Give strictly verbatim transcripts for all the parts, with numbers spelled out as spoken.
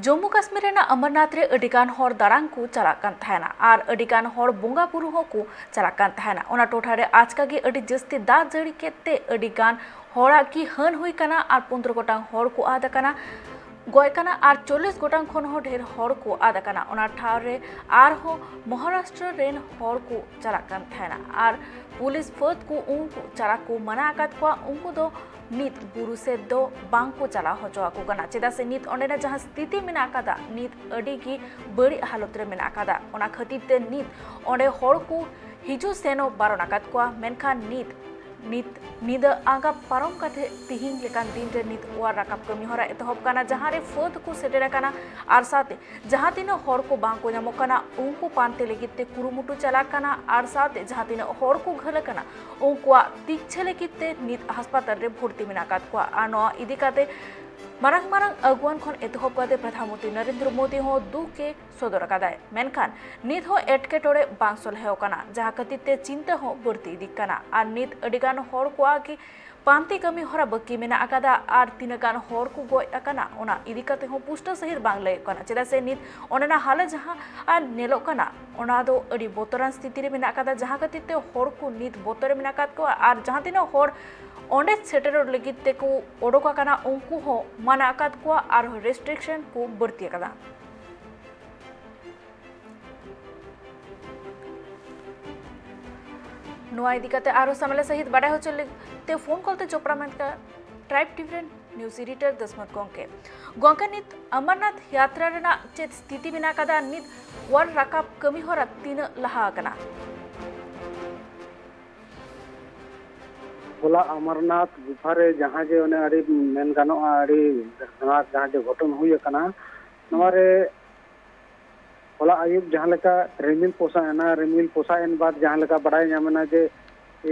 ᱡᱚᱢᱢᱩ ᱠᱟᱥᱢᱤᱨ ᱨᱮᱱᱟᱜ ᱚᱢᱚᱨᱱᱟᱛᱷ ᱨᱮ ᱟᱹᱰᱤ ᱜᱟᱱ ᱦᱚᱲ ᱫᱟᱬᱟᱱ ᱠᱚ ᱪᱟᱞᱟᱜ ᱠᱟᱱ ᱛᱟᱦᱮᱱᱟ ᱟᱨ ᱟᱹᱰᱤ ᱜᱟᱱ ᱦᱚᱲ ᱵᱚᱸᱜᱟ ᱵᱩᱨᱩ ᱦᱚᱸᱠᱚ ᱪᱟᱞᱟᱜ ᱠᱟᱱ ᱛᱟᱦᱮᱱᱟ᱾ ᱚᱱᱟ ᱴᱚᱴᱷᱟ ᱨᱮ ᱟᱪᱠᱟ ᱜᱮ ᱟᱹᱰᱤ ᱡᱟᱹᱥᱛᱤ ᱫᱟᱜ ᱡᱟᱹᱲᱤ ᱠᱮᱫ ᱛᱮ ᱟᱹᱰᱤ ᱜᱟᱱ ᱦᱚᱲᱟᱜ ᱜᱮ ᱦᱟᱹᱱ ᱦᱩᱭ ᱠᱟᱱᱟ ᱟᱨ ᱯᱚᱱᱫᱽᱨᱚ ᱜᱚᱴᱟᱝ ᱦᱚᱲ ᱠᱚ ᱟᱫ ᱟᱠᱟᱱᱟ, ᱜᱚᱡ ᱠᱟᱱᱟ ᱟᱨ ᱪᱚᱞᱞᱤᱥ ᱜᱚᱴᱟᱝ ᱠᱷᱚᱱ ᱦᱚᱸ ᱰᱷᱮᱨ ᱦᱚᱲ ᱠᱚ ᱟᱫ ᱟᱠᱟᱱᱟ᱾ ᱚᱱᱟ ᱴᱷᱟᱶ ᱨᱮ ᱟᱨᱦᱚᱸ ᱢᱚᱦᱟᱨᱟᱥᱴᱨᱚ ᱨᱮᱱ ᱦᱚᱲ ᱠᱚ ᱪᱟᱞᱟᱜ ᱠᱟᱱ ᱛᱟᱦᱮᱱᱟ ᱟᱨ ᱯᱩᱞᱤᱥ ᱯᱷᱟᱹᱫ ᱠᱚ ᱩᱱᱠᱩ ᱪᱟᱞᱟᱜ ᱠᱚ ᱢᱟᱱᱟ ᱟᱠᱟᱫ ᱠᱚᱣᱟ᱾ ᱩᱱᱠᱩ ᱫᱚ ᱱᱤᱛ ᱵᱩᱨᱩ ᱥᱮᱫ ᱫᱚ ᱵᱟᱝ ᱠᱚ ᱪᱟᱞᱟᱣ ᱦᱚᱪᱚ ᱟᱠᱚ ᱠᱟᱱᱟ, ᱪᱮᱫᱟᱜ ᱥᱮ ᱱᱤᱛ ᱚᱸᱰᱮᱱᱟᱜ ᱡᱟᱦᱟᱸ ᱥᱛᱷᱤᱛᱤ ᱢᱮᱱᱟᱜ ᱟᱠᱟᱫᱟ, ᱱᱤᱛ ᱟᱹᱰᱤ ᱜᱮ ᱵᱟᱹᱲᱤᱡ ᱦᱟᱞᱚᱛ ᱨᱮ ᱢᱮᱱᱟᱜ ᱟᱠᱟᱫᱟ᱾ ᱚᱱᱟ ᱠᱷᱟᱹᱛᱤᱨ ᱛᱮ ᱱᱤᱛ ᱚᱸᱰᱮ ᱦᱚᱲ ᱠᱚ ᱦᱤᱡᱩᱜ ᱥᱮᱱᱚᱜ ᱵᱟᱨᱚᱱ ᱟᱠᱟᱫ ᱠᱚᱣᱟ, ᱢᱮᱱᱠᱷᱟᱱ ᱱᱤᱛ ᱱᱤᱛ ᱧᱤᱫᱟᱹ ᱟᱸᱜᱟ ᱯᱟᱨᱚᱢ ᱠᱟᱛᱮ ᱛᱤᱦᱤᱧ ᱞᱮᱠᱟᱱ ᱫᱤᱱ ᱨᱮ ᱱᱤᱛ ᱚᱣᱟᱨ ᱨᱟᱠᱟᱵ ᱠᱟᱹᱢᱤ ᱦᱚᱨᱟ ᱮᱛᱚᱦᱚᱵ ᱠᱟᱱᱟ, ᱡᱟᱦᱟᱸ ᱨᱮ ᱯᱷᱟᱹᱫ ᱠᱚ ᱥᱮᱴᱮᱨ ᱟᱠᱟᱱᱟ ᱟᱨ ᱥᱟᱶᱛᱮ ᱡᱟᱦᱟᱸ ᱛᱤᱱᱟᱹᱜ ᱦᱚᱲ ᱠᱚ ᱵᱟᱝ ᱠᱚ ᱧᱟᱢᱚᱜ ᱠᱟᱱᱟ, ᱩᱱᱠᱩ ᱯᱟᱱᱛᱮ ᱞᱟᱹᱜᱤᱫ ᱛᱮ ᱠᱩᱨᱩᱢᱩᱴᱩ ᱪᱟᱞᱟᱜ ᱠᱟᱱᱟ ᱟᱨ ᱥᱟᱶᱛᱮ ᱡᱟᱦᱟᱸ ᱛᱤᱱᱟᱹᱜ ᱦᱚᱲ ᱠᱚ ᱜᱷᱟᱹᱞ ᱟᱠᱟᱱᱟ, ᱩᱱᱠᱩᱣᱟᱜ ᱛᱤᱠᱪᱷᱟᱹ ᱞᱟᱹᱜᱤᱫ ᱛᱮ ᱱᱤᱛ ᱦᱟᱥᱯᱟᱛᱟᱞ ᱨᱮ ᱵᱷᱚᱨᱛᱤ ᱢᱮᱱᱟᱜ ᱟᱠᱟᱫ ᱠᱚᱣᱟ᱾ ᱟᱨ ᱱᱚᱣᱟ ᱤᱫᱤ ᱠᱟᱛᱮ ᱢᱟᱨᱟᱝ ᱢᱟᱨᱟᱝ ᱟᱹᱜᱩᱣᱟᱱ ᱠᱷᱚᱱ ᱮᱛᱚᱦᱚᱵ ᱠᱟᱛᱮ ᱯᱨᱚᱫᱷᱟᱱ ᱢᱚᱱᱛᱨᱤ ᱱᱚᱨᱮᱱᱫᱨᱚ ᱢᱳᱫᱤ ᱦᱚᱸ ᱫᱩᱠ ᱮ ᱥᱚᱫᱚᱨ ᱟᱠᱟᱫᱟᱭ, ᱢᱮᱱᱠᱷᱟᱱ ᱱᱤᱛ ᱦᱚᱸ ᱮᱴᱠᱮᱴᱚᱬᱮ ᱵᱟᱝ ᱥᱚᱞᱦᱮ ᱟᱠᱟᱱᱟ, ᱡᱟᱦᱟᱸ ᱠᱷᱟᱹᱛᱤᱨ ᱛᱮ ᱪᱤᱱᱛᱟᱹ ᱦᱚᱸ ᱵᱟᱹᱲᱛᱤ ᱤᱫᱤᱜ ᱠᱟᱱᱟ᱾ ᱟᱨ ᱱᱤᱛ ᱟᱹᱰᱤ ᱜᱟᱱ ᱦᱚᱲ ᱠᱚᱣᱟᱜ ᱜᱮ ᱯᱟᱱᱛᱮ ᱠᱟᱹᱢᱤ ᱦᱚᱨᱟ ᱵᱟᱹᱠᱤ ᱢᱮᱱᱟᱜ ᱟᱠᱟᱫᱟ ᱟᱨ ᱛᱤᱱᱟᱹᱜ ᱜᱟᱱ ᱦᱚᱲ ᱠᱚ ᱜᱚᱡ ᱟᱠᱟᱱᱟ, ᱚᱱᱟ ᱤᱫᱤ ᱠᱟᱛᱮ ᱦᱚᱸ ᱯᱩᱥᱴᱟᱹᱣ ᱥᱟᱹᱦᱤᱡ ᱵᱟᱝ ᱞᱟᱹᱭᱚᱜ ᱠᱟᱱᱟ, ᱪᱮᱫᱟᱜ ᱥᱮ ᱱᱤᱛ ᱚᱸᱰᱮᱱᱟᱜ ᱦᱟᱞᱚᱛ ᱡᱟᱦᱟᱸ ᱟᱨ ᱧᱮᱞᱚᱜ ᱠᱟᱱᱟ, ᱚᱱᱟ ᱫᱚ ᱟᱹᱰᱤ ᱵᱚᱛᱚᱨᱟᱱ ᱥᱛᱷᱤᱛᱤ ᱨᱮ ᱢᱮᱱᱟᱜ ᱟᱠᱟᱫᱟ, ᱡᱟᱦᱟᱸ ᱠᱷᱟᱹᱛᱤᱨ ᱛᱮ ᱦᱚᱲ ᱠᱚ ᱱᱤᱛ ᱵᱚᱛᱚᱨ ᱨᱮ ᱢᱮᱱᱟᱜ ᱟᱠᱟᱫ ᱠᱚᱣᱟ ᱟᱨ ᱡᱟᱦᱟᱸ ᱛᱤᱱᱟᱹᱜ ᱦᱚᱲ ᱚᱸᱰᱮ ᱥᱮᱴᱮᱨᱚᱜ ᱞᱟᱹᱜᱤᱫ ᱛᱮᱠᱚ ᱚᱰᱚᱠ ᱟᱠᱟᱱᱟ, ᱩᱱᱠᱩ ᱦᱚᱸ ᱢᱟᱱᱟ ᱟᱠᱟᱫ ᱠᱚᱣᱟ ᱟᱨ ᱨᱮᱥᱴᱨᱤᱠᱥᱚᱱ ᱠᱚ ᱵᱟᱹᱲᱛᱤ ᱟᱠᱟᱫᱟ᱾ ᱱᱚᱣᱟ ᱤᱫᱤ ᱠᱟᱛᱮ ᱟᱨᱦᱚᱸ ᱥᱟᱢᱮᱞᱟ ᱥᱟᱹᱦᱤᱡ ᱵᱟᱰᱟᱭ ᱦᱚᱪᱚ ᱞᱟᱹᱜᱤᱫ ᱛᱮ ᱯᱷᱳᱱ ᱠᱚᱞ ᱛᱮ ᱡᱚᱯᱲᱟᱣ ᱢᱮᱱᱟᱜ ᱠᱟᱱᱟ ᱴᱨᱟᱭᱤᱵᱽ ᱴᱤᱵᱷᱤ ᱨᱮᱱ ᱱᱤᱭᱩᱡᱽ ᱮᱰᱤᱴᱚᱨ ᱫᱟᱥᱢᱚᱛ ᱜᱚᱢᱠᱮ᱾ ᱜᱚᱢᱠᱮ, ᱱᱤᱛ ᱚᱢᱚᱨᱱᱟᱛᱷ ᱭᱟᱛᱨᱟ ᱨᱮᱱᱟᱜ ᱪᱮᱫ ᱥᱛᱷᱤᱛᱤ ᱢᱮᱱᱟᱜ ᱟᱠᱟᱫᱟ? ᱱᱤᱛ ᱚᱣᱟᱨ ᱨᱟᱠᱟᱵ ᱠᱟᱹᱢᱤ ᱦᱚᱨᱟ ᱛᱤᱱᱟᱹᱜ ᱞᱟᱦᱟ ᱟᱠᱟᱱᱟ? ᱦᱚᱞᱟ ᱚᱢᱚᱨᱱᱟᱛᱷ ᱜᱩᱯᱷᱟ ᱨᱮ ᱡᱟᱦᱟᱸ ᱡᱮ ᱚᱱᱮ ᱟᱹᱰᱤ ᱢᱮᱱ ᱜᱟᱱᱚᱜᱼᱟ, ᱟᱹᱰᱤ ᱫᱚᱨᱫᱽᱱᱟᱠ ᱡᱟᱦᱟᱸ ᱡᱮ ᱜᱷᱚᱴᱚᱱ ᱦᱩᱭ ᱟᱠᱟᱱᱟ, ᱱᱚᱣᱟ ᱨᱮ ᱦᱚᱞᱟ ᱟᱹᱭᱩᱵ ᱡᱟᱦᱟᱸ ᱞᱮᱠᱟ ᱨᱤᱢᱤᱞ ᱯᱚᱥᱟᱜ ᱮᱱᱟ, ᱨᱤᱢᱤᱞ ᱯᱚᱥᱟᱜ ᱮᱱ ᱵᱟᱫ ᱡᱟᱦᱟᱸ ᱞᱮᱠᱟ ᱵᱟᱰᱟᱭ ᱧᱟᱢ ᱮᱱᱟ ᱡᱮ ᱮ,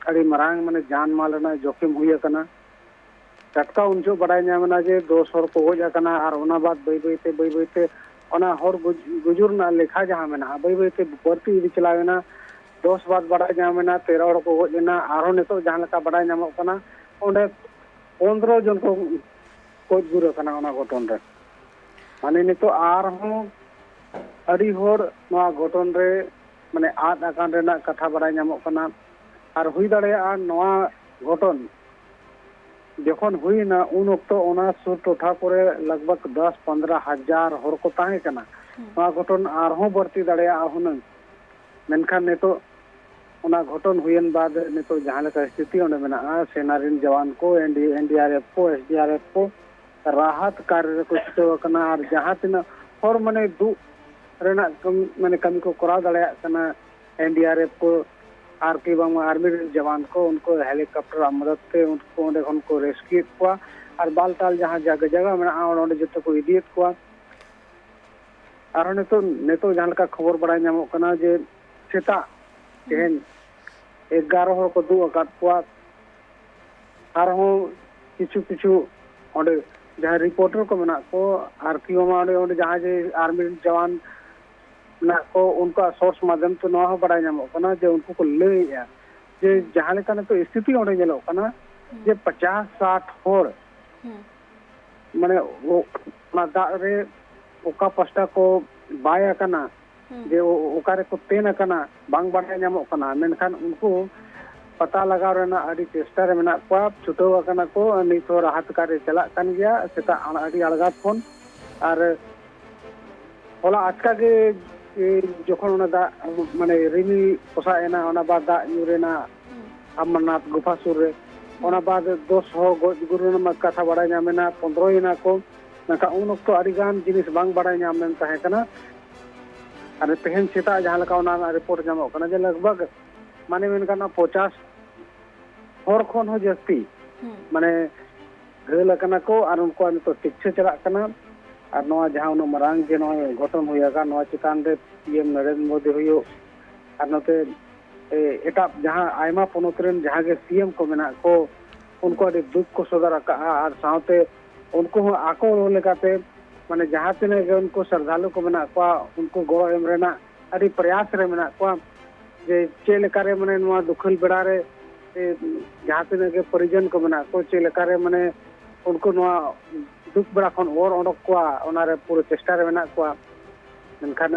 ᱟᱹᱰᱤ ᱢᱟᱨᱟᱝ ᱢᱟᱱᱮ ᱡᱟᱱ ᱢᱟᱞ ᱨᱮᱱᱟᱜ ᱡᱚᱠᱷᱚᱢ ᱦᱩᱭ ᱟᱠᱟᱱᱟ᱾ ᱴᱟᱴᱠᱟ ᱩᱱ ᱡᱚᱦᱚᱜ ᱵᱟᱰᱟᱭ ᱧᱟᱢ ᱮᱱᱟ ᱡᱮ ᱫᱚᱥ ᱦᱚᱲ ᱠᱚ ᱜᱚᱡ ᱟᱠᱟᱱᱟ ᱟᱨ ᱚᱱᱟ ᱵᱟᱫ ᱵᱟᱹᱭ ᱵᱟᱹᱭ ᱛᱮ, ᱵᱟᱹᱭ ᱵᱟᱹᱭ ᱛᱮ ᱚᱱᱟ ᱦᱚᱲ ᱜᱩᱡ-, ᱜᱩᱡᱩᱜ ᱨᱮᱱᱟᱜ ᱞᱮᱠᱷᱟ ᱡᱟᱦᱟᱸ ᱢᱮᱱᱟᱜᱼᱟ, ᱵᱟᱹᱭ ᱵᱟᱹᱭ ᱛᱮ ᱵᱟᱹᱲᱛᱤ ᱤᱫᱤ ᱪᱟᱞᱟᱣ ᱮᱱᱟ᱾ ᱫᱚᱥ ᱵᱟᱫ ᱵᱟᱰᱟᱭ ᱧᱟᱢ ᱮᱱᱟ, ᱛᱮᱨᱚ ᱦᱚᱲ ᱠᱚ ᱜᱚᱡ ᱮᱱᱟ᱾ ᱟᱨᱦᱚᱸ ᱱᱤᱛᱚᱜ ᱡᱟᱦᱟᱸ ᱞᱮᱠᱟ ᱵᱟᱰᱟᱭ ᱧᱟᱢᱚᱜ ᱠᱟᱱᱟ, ᱚᱸᱰᱮ ᱯᱚᱱᱫᱽᱨᱚ ᱡᱚᱱ ᱠᱚ ᱜᱚᱡ ᱜᱩᱨ ᱟᱠᱟᱱᱟ ᱚᱱᱟ ᱜᱷᱚᱴᱚᱱ ᱨᱮ᱾ ᱢᱟᱱᱮ ᱱᱤᱛᱚᱜ ᱟᱨᱦᱚᱸ ᱟᱹᱰᱤ ᱦᱚᱲ ᱱᱚᱣᱟ ᱜᱷᱚᱴᱚᱱ ᱨᱮ ᱢᱟᱱᱮ ᱟᱫ ᱟᱠᱟᱱ ᱨᱮᱱᱟᱜ ᱠᱟᱛᱷᱟ ᱵᱟᱲᱟᱭ ᱧᱟᱢᱚᱜ ᱠᱟᱱᱟ᱾ ᱟᱨ ᱦᱩᱭ ᱫᱟᱲᱮᱭᱟᱜᱼᱟ ᱱᱚᱣᱟ ᱜᱷᱚᱴᱚᱱ ᱡᱚᱠᱷᱚᱱ ᱦᱩᱭᱱᱟ, ᱩᱱ ᱚᱠᱛᱚ ᱚᱱᱟ ᱥᱩᱨ ᱴᱚᱴᱷᱟ ᱠᱚᱨᱮ ᱞᱟᱜᱽ ᱵᱷᱟᱜᱽ ᱫᱚᱥ ᱯᱚᱱᱫᱽᱨᱚ ᱦᱟᱡᱟᱨ ᱦᱚᱲ ᱠᱚ ᱛᱟᱦᱮᱸ ᱠᱟᱱᱟ᱾ ᱱᱚᱣᱟ ᱜᱷᱚᱴᱚᱱ ᱟᱨᱦᱚᱸ ᱵᱟᱹᱲᱛᱤ ᱫᱟᱲᱮᱭᱟᱜᱼᱟ ᱦᱩᱱᱟᱹᱝ᱾ ᱢᱮᱱᱠᱷᱟᱱ ᱱᱤᱛᱚᱜ ᱚᱱᱟ ᱜᱷᱚᱴᱚᱱ ᱦᱩᱭᱮᱱ ᱵᱟᱫ ᱱᱤᱛᱚᱜ ᱡᱟᱦᱟᱸ ᱞᱮᱠᱟ ᱥᱛᱷᱤᱛᱤ ᱚᱸᱰᱮ ᱢᱮᱱᱟᱜᱼᱟ, ᱥᱮᱱᱟ ᱨᱮᱱ ᱡᱟᱣᱟᱱ ᱠᱚ, ᱮᱱ ᱰᱤ ᱮᱱ ᱰᱤ ᱟᱨ ᱮᱯᱷ ᱠᱚ, ᱮᱥ ᱰᱤ ᱟᱨ ᱮᱯᱷ ᱠᱚ ᱨᱟᱦᱟᱛ ᱠᱟᱨᱭᱚ ᱨᱮᱠᱚ ᱪᱷᱩᱴᱟᱹᱣ ᱟᱠᱟᱱᱟ᱾ ᱟᱨ ᱡᱟᱦᱟᱸ ᱛᱤᱱᱟᱹᱜ ᱦᱚᱲ ᱢᱟᱱᱮ ᱫᱩᱜ ᱨᱮᱱᱟᱜ ᱠᱟᱹᱢ-, ᱢᱟᱱᱮ ᱠᱟᱹᱢᱤ ᱠᱚ ᱠᱚᱨᱟᱣ ᱫᱟᱲᱮᱭᱟᱜ ᱠᱟᱱᱟ, ᱮᱱ ᱰᱤ ᱟᱨ ᱮᱯᱷ ᱠᱚ ᱟᱨ ᱠᱤ ᱵᱟᱝᱢᱟ ᱟᱨᱢᱤ ᱨᱮᱱ ᱡᱟᱣᱟᱱ ᱠᱚ, ᱩᱱᱠᱩ ᱦᱮᱞᱤᱠᱚᱯᱴᱟᱨ ᱟᱜ ᱢᱚᱫᱚᱫ ᱛᱮ ᱩᱱᱠᱩ ᱚᱸᱰᱮ ᱠᱷᱚᱱ ᱠᱚ ᱨᱮᱥᱠᱤᱭᱩ ᱮᱫ ᱠᱚᱣᱟ᱾ ᱟᱨ ᱵᱟᱞᱴᱟᱞ ᱡᱟᱦᱟᱸ ᱡᱟᱭᱜᱟ, ᱡᱟᱭᱜᱟ ᱢᱮᱱᱟᱜᱼᱟ, ᱚᱸᱰᱮ ᱡᱚᱛᱚ ᱠᱚ ᱤᱫᱤᱭᱮᱫ ᱠᱚᱣᱟ᱾ ᱟᱨᱦᱚᱸ ᱱᱤᱛᱚᱜ, ᱱᱤᱛᱚᱜ ᱡᱟᱦᱟᱸ ᱞᱮᱠᱟ ᱠᱷᱚᱵᱚᱨ ᱵᱟᱲᱟᱭ ᱧᱟᱢᱚᱜ ᱠᱟᱱᱟ ᱡᱮ ᱥᱮᱛᱟᱜ ᱛᱮᱦᱮᱧ ᱮᱜᱟᱨᱚ ᱦᱚᱲ ᱠᱚ ᱫᱩᱜ ᱟᱠᱟᱫ ᱠᱚᱣᱟ᱾ ᱟᱨᱦᱚᱸ ᱠᱤᱪᱷᱩ ᱠᱤᱪᱷᱩ ᱚᱸᱰᱮ ᱡᱟᱦᱟᱸᱭ ᱨᱤᱯᱳᱨᱴᱟᱨ ᱠᱚ ᱢᱮᱱᱟᱜ ᱠᱚ, ᱟᱨ ᱠᱤ ᱵᱟᱝᱢᱟ ᱚᱸᱰᱮ, ᱚᱸᱰᱮ ᱡᱟᱦᱟᱸᱭ ᱡᱮ ᱟᱨᱢᱤ ᱨᱮᱱ ᱡᱟᱣᱟᱱ ᱢᱮᱱᱟᱜ ᱠᱚ, ᱩᱱᱠᱩᱣᱟᱜ ᱥᱳᱨᱥ ᱢᱟᱫᱽᱫᱷᱚᱢ ᱛᱮ ᱱᱚᱣᱟ ᱦᱚᱸ ᱵᱟᱲᱟᱭ ᱧᱟᱢᱚᱜ ᱠᱟᱱᱟ ᱡᱮ ᱩᱱᱠᱩ ᱠᱚ ᱞᱟᱹᱭᱮᱫᱼᱟ ᱡᱮ ᱡᱟᱦᱟᱸ ᱞᱮᱠᱟ ᱱᱤᱛᱚᱜ ᱥᱛᱷᱤᱛᱤ ᱚᱸᱰᱮ ᱧᱮᱞᱚᱜ ᱠᱟᱱᱟ ᱡᱮ ᱯᱚᱪᱟᱥ ᱥᱟᱴ ᱦᱚᱲ ᱢᱟᱱᱮ ᱚ-, ᱚᱱᱟ ᱫᱟᱜ ᱨᱮ ᱚᱠᱟ ᱯᱟᱥᱴᱟ ᱠᱚ ᱵᱟᱭ ᱟᱠᱟᱱᱟ, ᱡᱮ ᱚ-, ᱚᱠᱟ ᱨᱮᱠᱚ ᱛᱮᱱ ᱟᱠᱟᱱᱟ, ᱵᱟᱝ ᱵᱟᱰᱟᱭ ᱧᱟᱢᱚᱜ ᱠᱟᱱᱟ᱾ ᱢᱮᱱᱠᱷᱟᱱ ᱩᱱᱠᱩ ᱯᱟᱛᱟ ᱞᱟᱜᱟᱣ ᱨᱮᱱᱟᱜ ᱟᱹᱰᱤ ᱪᱮᱥᱴᱟ ᱨᱮ ᱢᱮᱱᱟᱜ ᱠᱚᱣᱟ, ᱪᱷᱩᱴᱟᱹᱣ ᱟᱠᱟᱱᱟ ᱠᱚ᱾ ᱱᱤᱛ ᱦᱚᱸ ᱨᱟᱦᱟᱛ ᱠᱟᱨᱭᱚ ᱪᱟᱞᱟᱜ ᱠᱟᱱ ᱜᱮᱭᱟ, ᱥᱮᱛᱟᱜ ᱟᱹᱰᱤ ᱟᱬᱜᱟᱛ ᱠᱷᱚᱱ᱾ ᱟᱨ ᱦᱚᱞᱟ ᱟᱪᱠᱟ ᱜᱮ, ᱮ, ᱡᱚᱠᱷᱚᱱ ᱚᱱᱟ ᱫᱟᱜ, ᱢᱟᱱᱮ ᱨᱤᱢᱤᱞ ᱯᱚᱥᱟᱜ ᱮᱱᱟ, ᱚᱱᱟ ᱵᱟᱫ ᱫᱟᱜ ᱧᱩᱨ ᱮᱱᱟ ᱟᱢᱟᱨᱱᱟᱛᱷ ᱜᱩᱯᱷᱟ ᱥᱩᱨ ᱨᱮ, ᱚᱱᱟ ᱵᱟᱫ ᱫᱚᱥ ᱦᱚᱲ ᱜᱚᱡ ᱜᱩᱨ ᱨᱮᱱᱟᱜ ᱠᱟᱛᱷᱟ ᱵᱟᱲᱟᱭ ᱧᱟᱢ ᱮᱱᱟ, ᱯᱚᱱᱫᱽᱨᱚ ᱮᱱᱟ ᱠᱚ᱾ ᱢᱮᱱᱠᱷᱟᱱ ᱩᱱ ᱚᱠᱛᱚ ᱟᱹᱰᱤ ᱜᱟᱱ ᱡᱤᱱᱤᱥ ᱵᱟᱝ ᱵᱟᱲᱟᱭ ᱧᱟᱢ ᱞᱮᱱ ᱛᱟᱦᱮᱸ ᱠᱟᱱᱟ᱾ ᱟᱨ ᱛᱮᱦᱮᱧ ᱥᱮᱛᱟᱜ ᱡᱟᱦᱟᱸ ᱞᱮᱠᱟ ᱚᱱᱟ ᱨᱮᱱᱟᱜ ᱨᱤᱯᱳᱨᱴ ᱧᱟᱢᱚᱜ ᱠᱟᱱᱟ ᱡᱮ ᱞᱟᱜᱽ ᱵᱷᱟᱜᱽ, ᱢᱟᱱᱮ ᱢᱮᱱ ᱜᱟᱱᱚᱜᱼᱟ, ᱯᱚᱪᱟᱥ ᱦᱚᱲ ᱠᱷᱚᱱ ᱦᱚᱸ ᱡᱟᱹᱥᱛᱤ ᱢᱟᱱᱮ ᱜᱷᱟᱹᱞ ᱟᱠᱟᱱᱟ ᱠᱚ ᱟᱨ ᱩᱱᱠᱩᱣᱟᱜ ᱱᱤᱛᱚᱜ ᱪᱤᱠᱤᱛᱥᱟ ᱪᱟᱞᱟᱜ ᱠᱟᱱᱟ᱾ ᱟᱨ ᱱᱚᱣᱟ ᱡᱟᱦᱟᱸ ᱩᱱᱟᱹᱜ ᱢᱟᱨᱟᱝ ᱡᱮ ᱱᱚᱜᱼᱚᱭ ᱜᱷᱚᱴᱚᱱ ᱦᱩᱭ ᱟᱠᱟᱱ, ᱱᱚᱣᱟ ᱪᱮᱛᱟᱱ ᱨᱮ ᱯᱤ ᱮᱢ ᱱᱚᱨᱮᱱᱫᱨᱚ ᱢᱳᱫᱤ ᱦᱩᱭᱩᱜ, ᱟᱨ ᱱᱚᱛᱮ, ᱮ, ᱮᱴᱟᱜ ᱡᱟᱦᱟᱸ ᱟᱭᱢᱟ ᱯᱚᱱᱚᱛ ᱨᱮᱱ ᱡᱟᱦᱟᱸ ᱜᱮ ᱥᱤ ᱮᱢ ᱠᱚ ᱢᱮᱱᱟᱜ ᱠᱚ, ᱩᱱᱠᱩ ᱟᱹᱰᱤ ᱫᱩᱠ ᱠᱚ ᱥᱚᱫᱚᱨ ᱟᱠᱟᱫᱼᱟ᱾ ᱟᱨ ᱥᱟᱶᱛᱮ ᱩᱱᱠᱩ ᱦᱚᱸ ᱟᱠᱚ ᱞᱮᱠᱟᱛᱮ, ᱢᱟᱱᱮ, ᱡᱟᱦᱟᱸ ᱛᱤᱱᱟᱹᱜ ᱜᱮ ᱩᱱᱠᱩ ᱥᱨᱟᱫᱷᱟᱞᱩ ᱠᱚ ᱢᱮᱱᱟᱜ ᱠᱚᱣᱟ, ᱩᱱᱠᱩ ᱜᱚᱲᱚ ᱮᱢ ᱨᱮᱱᱟᱜ ᱟᱹᱰᱤ ᱯᱨᱚᱭᱟᱥ ᱨᱮ ᱢᱮᱱᱟᱜ ᱠᱚᱣᱟ᱾ ᱡᱮ ᱪᱮᱫ ᱞᱮᱠᱟᱨᱮ, ᱢᱟᱱᱮ, ᱱᱚᱣᱟ ᱫᱩᱠᱷᱟᱹᱞ ᱵᱮᱲᱟ ᱨᱮ, ᱮ, ᱡᱟᱦᱟᱸ ᱛᱤᱱᱟᱹᱜ ᱜᱮ ᱯᱚᱨᱤᱡᱚᱱ ᱠᱚ ᱢᱮᱱᱟᱜ ᱠᱚ, ᱪᱮᱫ ᱞᱮᱠᱟᱨᱮ, ᱢᱟᱱᱮ, ᱩᱱᱠᱩ ᱱᱚᱣᱟ ᱫᱩᱠ ᱵᱮᱲᱟ ᱠᱷᱚᱱ ᱚᱨ ᱚᱰᱚᱠ ᱠᱚᱣᱟ, ᱚᱱᱟᱨᱮ ᱯᱩᱨᱟᱹ ᱪᱮᱥᱴᱟ ᱨᱮ ᱢᱮᱱᱟᱜ ᱠᱚᱣᱟ᱾ ᱢᱮᱱᱠᱷᱟᱱ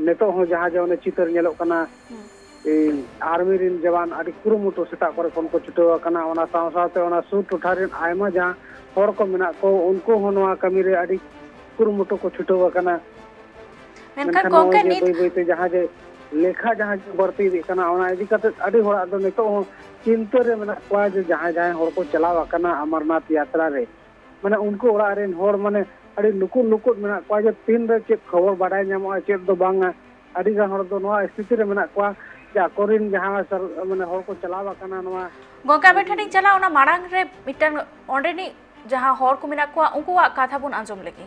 ᱱᱤᱛᱚᱜ ᱦᱚᱸ ᱡᱟᱦᱟᱸ ᱡᱮ ᱚᱱᱮ ᱪᱤᱛᱟᱹᱨ ᱧᱮᱞᱚᱜ ᱠᱟᱱᱟ, ᱦᱩᱸ᱾ ᱮᱭ ᱟᱨᱢᱤ ᱨᱮᱱ ᱡᱟᱣᱟᱱ ᱟᱹᱰᱤ ᱠᱩᱨᱩᱢᱩᱴᱩ ᱥᱮᱛᱟᱜ ᱠᱚᱨᱮ ᱠᱷᱚᱱ ᱠᱚ ᱪᱷᱩᱴᱟᱹᱣ ᱟᱠᱟᱱᱟ᱾ ᱚᱱᱟ ᱥᱟᱶ ᱥᱟᱶᱛᱮ ᱚᱱᱟ ᱥᱩᱨ ᱴᱚᱴᱷᱟ ᱨᱮᱱ ᱟᱭᱢᱟ ᱡᱟᱦᱟᱸ ᱦᱚᱲ ᱠᱚ ᱢᱮᱱᱟᱜ ᱠᱚ, ᱩᱱᱠᱩ ᱦᱚᱸ ᱱᱚᱣᱟ ᱠᱟᱹᱢᱤ ᱨᱮ ᱟᱹᱰᱤ ᱠᱩᱨᱩᱢᱩᱴᱩ ᱠᱚ ᱪᱷᱩᱴᱟᱹᱣ ᱟᱠᱟᱱᱟ᱾ ᱢᱮᱱᱠᱷᱟᱱ ᱢᱮᱱᱠᱷᱟᱱ ᱜᱚᱢᱠᱮ, ᱱᱚᱜᱼᱚᱭ ᱡᱮ ᱱᱤᱛ ᱵᱟᱹᱭ ᱵᱟᱹᱭᱛᱮ ᱡᱟᱦᱟᱸ ᱡᱮ ᱞᱮᱠᱷᱟ ᱡᱟᱦᱟᱸ ᱡᱮ ᱵᱟᱹᱲᱛᱤ ᱤᱫᱤᱜ ᱠᱟᱱᱟ, ᱚᱱᱟ ᱤᱫᱤ ᱠᱟᱛᱮ ᱟᱹᱰᱤ ᱦᱚᱲᱟᱜ ᱫᱚ ᱱᱤᱛᱚᱜ ᱦᱚᱸ ᱪᱤᱱᱛᱟᱹ ᱨᱮ ᱢᱮᱱᱟᱜ ᱠᱚᱣᱟ ᱡᱮ ᱡᱟᱦᱟᱸᱭ ᱡᱟᱦᱟᱸᱭ ᱦᱚᱲ ᱠᱚ ᱪᱟᱞᱟᱣ ᱟᱠᱟᱱᱟ ᱟᱢᱟᱨᱱᱟᱛᱷ ᱭᱟᱛᱨᱟ ᱨᱮ, ᱢᱟᱱᱮ ᱩᱱᱠᱩ ᱚᱲᱟᱜ ᱨᱮᱱ ᱦᱚᱲ ᱢᱟᱱᱮ ᱟᱹᱰᱤ ᱞᱩᱠᱩ ᱞᱩᱠᱩ ᱢᱮᱱᱟᱜ ᱠᱚᱣᱟ ᱡᱮ ᱛᱤᱱ ᱨᱮ ᱪᱮᱫ ᱠᱷᱚᱵᱚᱨ ᱵᱟᱰᱟᱭ ᱧᱟᱢᱚᱜᱼᱟ, ᱪᱮᱫ ᱫᱚ ᱵᱟᱝᱟ᱾ ᱟᱹᱰᱤ ᱜᱟᱱ ᱦᱚᱲ ᱫᱚ ᱱᱚᱣᱟ ᱥᱛᱷᱤᱛᱤ ᱨᱮ ᱢᱮᱱᱟᱜ ᱠᱚᱣᱟ ᱡᱮ ᱟᱠᱚᱨᱮᱱ ᱡᱟᱦᱟᱸ ᱥᱟᱨ-, ᱢᱟᱱᱮ ᱦᱚᱲ ᱠᱚ ᱪᱟᱞᱟᱣ ᱟᱠᱟᱱᱟ ᱱᱚᱣᱟ ᱜᱚᱝᱠᱮ, ᱟᱵᱮᱱ ᱴᱷᱮᱱᱤᱧ ᱪᱟᱞᱟᱜᱼᱟ, ᱚᱱᱟ ᱢᱟᱲᱟᱝ ᱨᱮ ᱢᱤᱫᱴᱟᱝ ᱚᱸᱰᱮᱱᱤᱡ ᱡᱟᱦᱟᱸ ᱦᱚᱲ ᱠᱚ ᱢᱮᱱᱟᱜ ᱠᱚᱣᱟ, ᱩᱱᱠᱩᱣᱟᱜ ᱠᱟᱛᱷᱟ ᱵᱚᱱ ᱟᱸᱡᱚᱢ ᱞᱮᱜᱮ᱾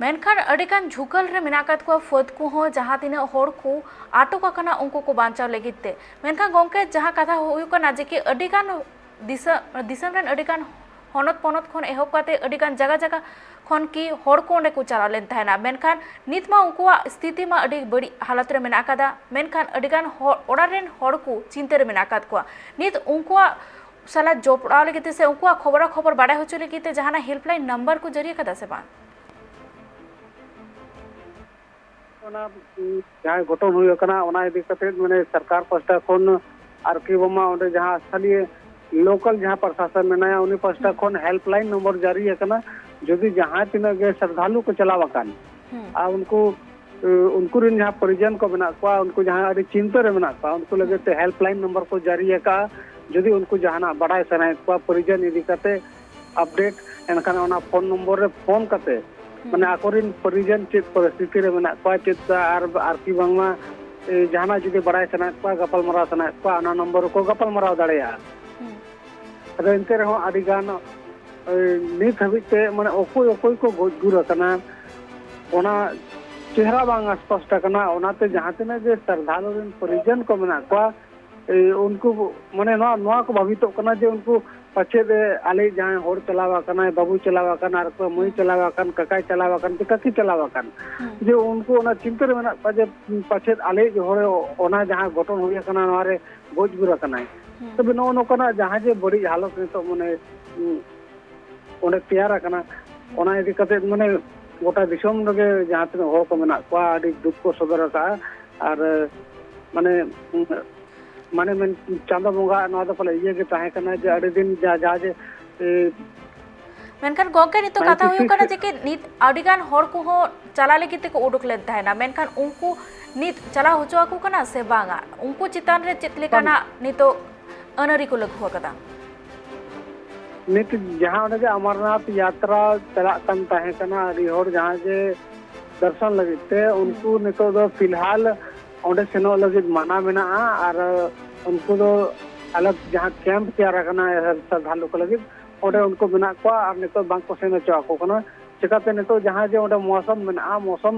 ᱢᱮᱱᱠᱷᱟᱱ ᱟᱹᱰᱤᱜᱟᱱ ᱡᱷᱩᱠᱟᱹᱞ ᱨᱮ ᱢᱮᱱᱟᱜ ᱟᱠᱟᱫ ᱠᱚᱣᱟ ᱯᱷᱟᱹᱫ ᱠᱚᱦᱚᱸ, ᱡᱟᱦᱟᱸ ᱛᱤᱱᱟᱹᱜ ᱦᱚᱲ ᱠᱚ ᱟᱴᱚᱠ ᱟᱠᱟᱱᱟ ᱩᱱᱠᱩ ᱠᱚ ᱵᱟᱧᱪᱟᱣ ᱞᱟᱹᱜᱤᱫ ᱛᱮ᱾ ᱢᱮᱱᱠᱷᱟᱱ ᱜᱚᱢᱠᱮ, ᱡᱟᱦᱟᱸ ᱠᱟᱛᱷᱟ ᱦᱩᱭᱩᱜ ᱠᱟᱱᱟ ᱡᱮ ᱠᱤ ᱟᱹᱰᱤᱜᱟᱱ ᱫᱤᱥᱚᱢ, ᱫᱤᱥᱚᱢ ᱨᱮᱱ ᱟᱹᱰᱤᱜᱟᱱ ᱦᱚᱱᱚᱛ ᱯᱚᱱᱚᱛ ᱠᱷᱚᱱ ᱮᱦᱚᱵ ᱠᱟᱛᱮ ᱟᱹᱰᱤᱜᱟᱱ ᱡᱟᱭᱜᱟ ᱡᱟᱭᱜᱟ ᱠᱷᱚᱱ ᱠᱤ ᱦᱚᱲ ᱠᱚ ᱚᱸᱰᱮ ᱠᱚ ᱪᱟᱞᱟᱣ ᱞᱮᱱ ᱛᱟᱦᱮᱱᱟ, ᱢᱮᱱᱠᱷᱟᱱ ᱱᱤᱛ ᱢᱟ ᱩᱱᱠᱩᱣᱟᱜ ᱥᱛᱷᱤᱛᱤ ᱢᱟ ᱟᱹᱰᱤ ᱵᱟᱹᱲᱤᱡ ᱦᱟᱞᱚᱛ ᱨᱮ ᱢᱮᱱᱟᱜ ᱟᱠᱟᱫᱟ᱾ ᱢᱮᱱᱠᱷᱟᱱ ᱟᱹᱰᱤᱜᱟᱱ ᱦᱚᱲ, ᱚᱲᱟᱜ ᱨᱮᱱ ᱦᱚᱲ ᱠᱚ ᱪᱤᱱᱛᱟᱹ ᱨᱮ ᱢᱮᱱᱟᱜ ᱟᱠᱟᱫ ᱠᱚᱣᱟ᱾ ᱱᱤᱛ ᱩᱱᱠᱩᱣᱟᱜ ᱥᱟᱞᱟᱜ ᱡᱚᱯᱲᱟᱣ ᱞᱟᱹᱜᱤᱫ ᱛᱮ ᱥᱮ ᱩᱱᱠᱩᱣᱟᱜ ᱠᱷᱚᱵᱚᱨᱟ ᱠᱷᱚᱵᱚᱨ ᱵᱟᱰᱟᱭ ᱦᱚᱪᱚ ᱞᱟᱹᱜᱤᱫ ᱛᱮ ᱡᱟᱦᱟᱱᱟᱜ ᱦᱮᱞᱯᱞᱟᱭᱤᱱ ᱱᱟᱢᱵᱟᱨ ᱠᱚ ᱡᱟᱹᱨᱤ ᱟᱠᱟᱫᱟ ᱥᱮ ᱵᱟᱝ? ᱚᱱᱟ, ᱩᱸ, ᱡᱟᱦᱟᱸ ᱜᱷᱚᱴᱚᱱ ᱦᱩᱭ ᱟᱠᱟᱱᱟ, ᱚᱱᱟ ᱤᱫᱤ ᱠᱟᱛᱮ, ᱢᱟᱱᱮ, ᱥᱚᱨᱠᱟᱨ ᱯᱟᱦᱴᱟ ᱠᱷᱚᱱ ᱟᱨᱠᱤ ᱵᱟᱝᱢᱟ ᱚᱸᱰᱮ ᱡᱟᱦᱟᱸ ᱥᱛᱷᱟᱱᱤᱭᱚ ᱞᱳᱠᱟᱞ ᱡᱟᱦᱟᱸ ᱯᱨᱚᱥᱟᱥᱚᱱ ᱢᱮᱱᱟᱭᱟ, ᱩᱱᱤ ᱯᱟᱦᱴᱟ ᱦᱩᱸ᱾ ᱠᱷᱚᱱ ᱦᱮᱞᱯᱞᱟᱭᱤᱱ ᱱᱚᱢᱵᱚᱨ ᱡᱟᱹᱨᱤ ᱟᱠᱟᱱᱟ᱾ ᱡᱩᱫᱤ ᱡᱟᱦᱟᱸ ᱛᱤᱱᱟᱹᱜ ᱜᱮ ᱥᱨᱟᱫᱷᱟᱞᱩ ᱠᱚ ᱪᱟᱞᱟᱣ ᱟᱠᱟᱱ, ᱦᱩᱸ᱾ ᱟᱨ ᱩᱱᱠᱩ, ᱮ, ᱩᱱᱠᱩ ᱨᱮᱱ ᱡᱟᱦᱟᱸ ᱯᱚᱨᱤᱡᱚᱱ ᱠᱚ ᱢᱮᱱᱟᱜ ᱠᱚᱣᱟ, ᱩᱱᱠᱩ ᱡᱟᱦᱟᱸ ᱟᱹᱰᱤ ᱪᱤᱱᱛᱟᱹ ᱨᱮ ᱢᱮᱱᱟᱜ ᱠᱚᱣᱟ, ᱩᱱᱠᱩ ᱞᱟᱹᱜᱤᱫ ᱛᱮ ᱦᱮᱞᱯᱞᱟᱭᱤᱱ ᱱᱚᱢᱵᱚᱨ ᱠᱚ ᱡᱟᱹᱨᱤ ᱟᱠᱟᱫᱼᱟ᱾ ᱡᱩᱫᱤ ᱩᱱᱠᱩ ᱡᱟᱦᱟᱱᱟᱜ ᱵᱟᱰᱟᱭ ᱥᱟᱱᱟᱭᱮᱫ ᱠᱚᱣᱟ ᱯᱚᱨᱤᱡᱚᱱ ᱤᱫᱤ ᱠᱟᱛᱮ, ᱟᱯᱰᱮᱴ, ᱮᱱᱠᱷᱟᱱ ᱚᱱᱟ ᱯᱷᱳᱱ ᱱᱚᱢᱵᱚᱨ ᱨᱮ ᱯᱷᱳᱱ ᱠᱟᱛᱮ, ᱦᱩᱸ᱾ ᱢᱟᱱᱮ, ᱟᱠᱚᱨᱮᱱ ᱯᱚᱨᱤᱡᱚᱱ ᱪᱮᱫ ᱯᱚᱨᱤᱥᱛᱷᱤᱛᱤ ᱨᱮ ᱢᱮᱱᱟᱜ ᱠᱚᱣᱟ, ᱪᱮᱫ ᱟᱨ, ᱟᱨᱠᱤ ᱵᱟᱝᱢᱟ ᱮ, ᱡᱟᱦᱟᱱᱟᱜ ᱡᱩᱫᱤ ᱵᱟᱲᱟᱭ ᱥᱟᱱᱟᱭᱮᱫ ᱠᱚᱣᱟ, ᱜᱟᱯᱟᱞᱢᱟᱨᱟᱣ ᱥᱟᱱᱟᱭᱮᱫ ᱠᱚᱣᱟ, ᱚᱱᱟ ᱱᱚᱢᱵᱚᱨ ᱨᱮᱠᱚ ᱜᱟᱯᱟᱞᱢᱟᱨᱟᱣ ᱫᱟᱲᱮᱭᱟᱜᱼᱟ᱾ ᱟᱫᱚ ᱮᱱᱛᱮ ᱨᱮᱦᱚᱸ ᱟᱹᱰᱤ ᱜᱟᱱ, ᱮ, ᱱᱤᱛ ᱦᱟᱹᱵᱤᱡ ᱛᱮ ᱢᱟᱱᱮ ᱚᱠᱚᱭ ᱚᱠᱚᱭ ᱠᱚ ᱜᱚᱡ ᱜᱩᱨ ᱟᱠᱟᱱᱟ, ᱚᱱᱟ ᱪᱮᱦᱨᱟ ᱵᱟᱝ ᱥᱯᱚᱥᱴ ᱟᱠᱟᱱᱟ᱾ ᱚᱱᱟᱛᱮ ᱡᱟᱦᱟᱸ ᱛᱤᱱᱟᱹᱜ ᱜᱮ ᱥᱨᱟᱫᱷᱟᱞᱩ ᱨᱮᱱ ᱯᱚᱨᱤᱡᱚᱱ ᱠᱚ ᱢᱮᱱᱟᱜ ᱠᱚᱣᱟ, ᱮ, ᱩᱱᱠᱩ ᱢᱟᱱᱮ ᱱᱚᱣᱟ, ᱱᱚᱣᱟ ᱠᱚ ᱵᱷᱟᱵᱤᱛᱚᱜ ᱠᱟᱱᱟ ᱡᱮ ᱩᱱᱠᱩ ᱯᱟᱪᱮᱫ, ᱮ, ᱟᱞᱮ ᱡᱟᱦᱟᱸᱭ ᱦᱚᱲ ᱪᱟᱞᱟᱣ ᱟᱠᱟᱱᱟᱭ, ᱵᱟᱹᱵᱩ ᱪᱟᱞᱟᱣ ᱟᱠᱟᱱ, ᱟᱨ ᱚᱠᱚᱭ ᱢᱟᱹᱭ ᱪᱟᱞᱟᱣ ᱟᱠᱟᱱ, ᱠᱟᱠᱟᱭ ᱪᱟᱞᱟᱣ ᱟᱠᱟᱱ, ᱥᱮ ᱠᱟᱠᱤ ᱪᱟᱞᱟᱣ ᱟᱠᱟᱱ, ᱡᱮ ᱩᱱᱠᱩ ᱚᱱᱟ ᱪᱤᱱᱛᱟᱹ ᱨᱮ ᱢᱮᱱᱟᱜ ᱠᱚᱣᱟ ᱡᱮ ᱯᱟᱪᱮᱫ ᱟᱞᱮᱭᱤᱡ ᱦᱚᱲ ᱚᱱᱟ ᱡᱟᱦᱟᱸ ᱜᱷᱚᱴᱚᱱ ᱦᱩᱭ ᱟᱠᱟᱱᱟ, ᱱᱚᱣᱟ ᱨᱮ ᱜᱚᱡ ᱜᱩᱨ ᱟᱠᱟᱱᱟᱭ᱾ ᱛᱚᱵᱮ ᱱᱚᱜᱼᱚ ᱱᱚᱝᱠᱟᱱᱟᱜ ᱡᱟᱦᱟᱸ ᱡᱮ ᱵᱟᱹᱲᱤᱡ ᱦᱟᱞᱚᱛ ᱱᱤᱛᱚᱜ ᱢᱟᱱᱮ, ᱩᱸ, ᱚᱸᱰᱮ ᱛᱮᱭᱟᱨ ᱟᱠᱟᱱᱟ, ᱚᱱᱟ ᱤᱫᱤ ᱠᱟᱛᱮ ᱢᱟᱱᱮ ᱜᱚᱴᱟ ᱫᱤᱥᱚᱢ ᱨᱮᱜᱮ ᱡᱟᱦᱟᱸ ᱛᱤᱱᱟᱹᱜ ᱦᱚᱲ ᱠᱚ ᱢᱮᱱᱟᱜ ᱠᱚᱣᱟ, ᱟᱹᱰᱤ ᱫᱩᱠ ᱠᱚ ᱥᱚᱫᱚᱨ ᱟᱠᱟᱫᱼᱟ᱾ ᱟᱨ, ᱩᱸ, ᱢᱟᱱᱮ, ᱩᱸ, ᱢᱟᱱᱮ ᱢᱮᱱ, ᱪᱟᱸᱫᱚ ᱵᱚᱸᱜᱟ ᱱᱚᱣᱟ ᱫᱚ ᱯᱟᱞᱮ ᱤᱭᱟᱹ ᱜᱮ ᱛᱟᱦᱮᱸ ᱠᱟᱱᱟ ᱡᱮ ᱟᱹᱰᱤ ᱫᱤᱱ ᱡᱟ, ᱡᱟ ᱡᱮ, ᱮ, ᱢᱮᱱᱠᱷᱟᱱ ᱜᱚᱝᱠᱮ, ᱱᱤᱛᱚᱜ ᱠᱟᱛᱷᱟ ᱦᱩᱭᱩᱜ ᱠᱟᱱᱟ ᱡᱮ ᱠᱤ ᱱᱤᱛ ᱟᱹᱰᱤ ᱜᱟᱱ ᱦᱚᱲ ᱠᱚᱦᱚᱸ ᱪᱟᱞᱟᱣ ᱞᱟᱹᱜᱤᱫ ᱛᱮᱠᱚ ᱩᱰᱩᱠ ᱞᱮᱱ ᱛᱟᱦᱮᱱᱟ, ᱢᱮᱱᱠᱷᱟᱱ ᱩᱱᱠᱩ ᱱᱤᱛ ᱪᱟᱞᱟᱣ ᱦᱚᱪᱚ ᱟᱠᱚ ᱠᱟᱱᱟ ᱥᱮ ᱵᱟᱝᱟ? ᱩᱱᱠᱩ ᱪᱮᱛᱟᱱ ᱨᱮ ᱪᱮᱫ ᱞᱮᱠᱟᱱᱟᱜ ᱱᱤᱛᱚᱜ ᱟᱹᱱᱟᱹᱨᱤ ᱠᱚ ᱞᱟᱹᱜᱩ ᱟᱠᱟᱫᱟ? ᱱᱤᱛ ᱡᱟᱦᱟᱸ ᱚᱸᱰᱮ ᱡᱮ ᱟᱢᱟᱨᱱᱟᱛᱷ ᱭᱟᱛᱨᱟ ᱪᱟᱞᱟᱜ ᱠᱟᱱ ᱛᱟᱦᱮᱸ ᱠᱟᱱᱟ, ᱟᱹᱰᱤ ᱦᱚᱲ ᱡᱟᱦᱟᱸ ᱡᱮ ᱫᱚᱨᱥᱚᱱ ᱞᱟᱹᱜᱤᱫ ᱛᱮ, ᱩᱱᱠᱩ ᱱᱤᱛᱚᱜ ᱫᱚ ᱯᱷᱤᱞᱦᱟᱞ ᱚᱸᱰᱮ ᱥᱮᱱᱚᱜ ᱞᱟᱹᱜᱤᱫ ᱢᱟᱱᱟ ᱢᱮᱱᱟᱜᱼᱟ᱾ ᱟᱨ ᱩᱱᱠᱩ ᱫᱚ ᱟᱞᱟᱜᱽ ᱡᱟᱦᱟᱸ ᱠᱮᱢᱯ ᱛᱮᱭᱟᱨ ᱟᱠᱟᱱᱟ ᱥᱨᱟᱫᱷᱟᱞᱩ ᱠᱚ ᱞᱟᱹᱜᱤᱫ, ᱚᱸᱰᱮ ᱩᱱᱠᱩ ᱢᱮᱱᱟᱜ ᱠᱚᱣᱟ ᱟᱨ ᱱᱤᱛᱚᱜ ᱵᱟᱝ ᱠᱚ ᱥᱮᱱ ᱦᱚᱪᱚ ᱟᱠᱚ ᱠᱟᱱᱟ᱾ ᱪᱤᱠᱟᱹᱛᱮ ᱱᱤᱛᱚᱜ ᱡᱟᱦᱟᱸ ᱡᱮ ᱚᱸᱰᱮ ᱢᱚᱣᱥᱚᱢ ᱢᱮᱱᱟᱜᱼᱟ, ᱢᱚᱣᱥᱚᱢ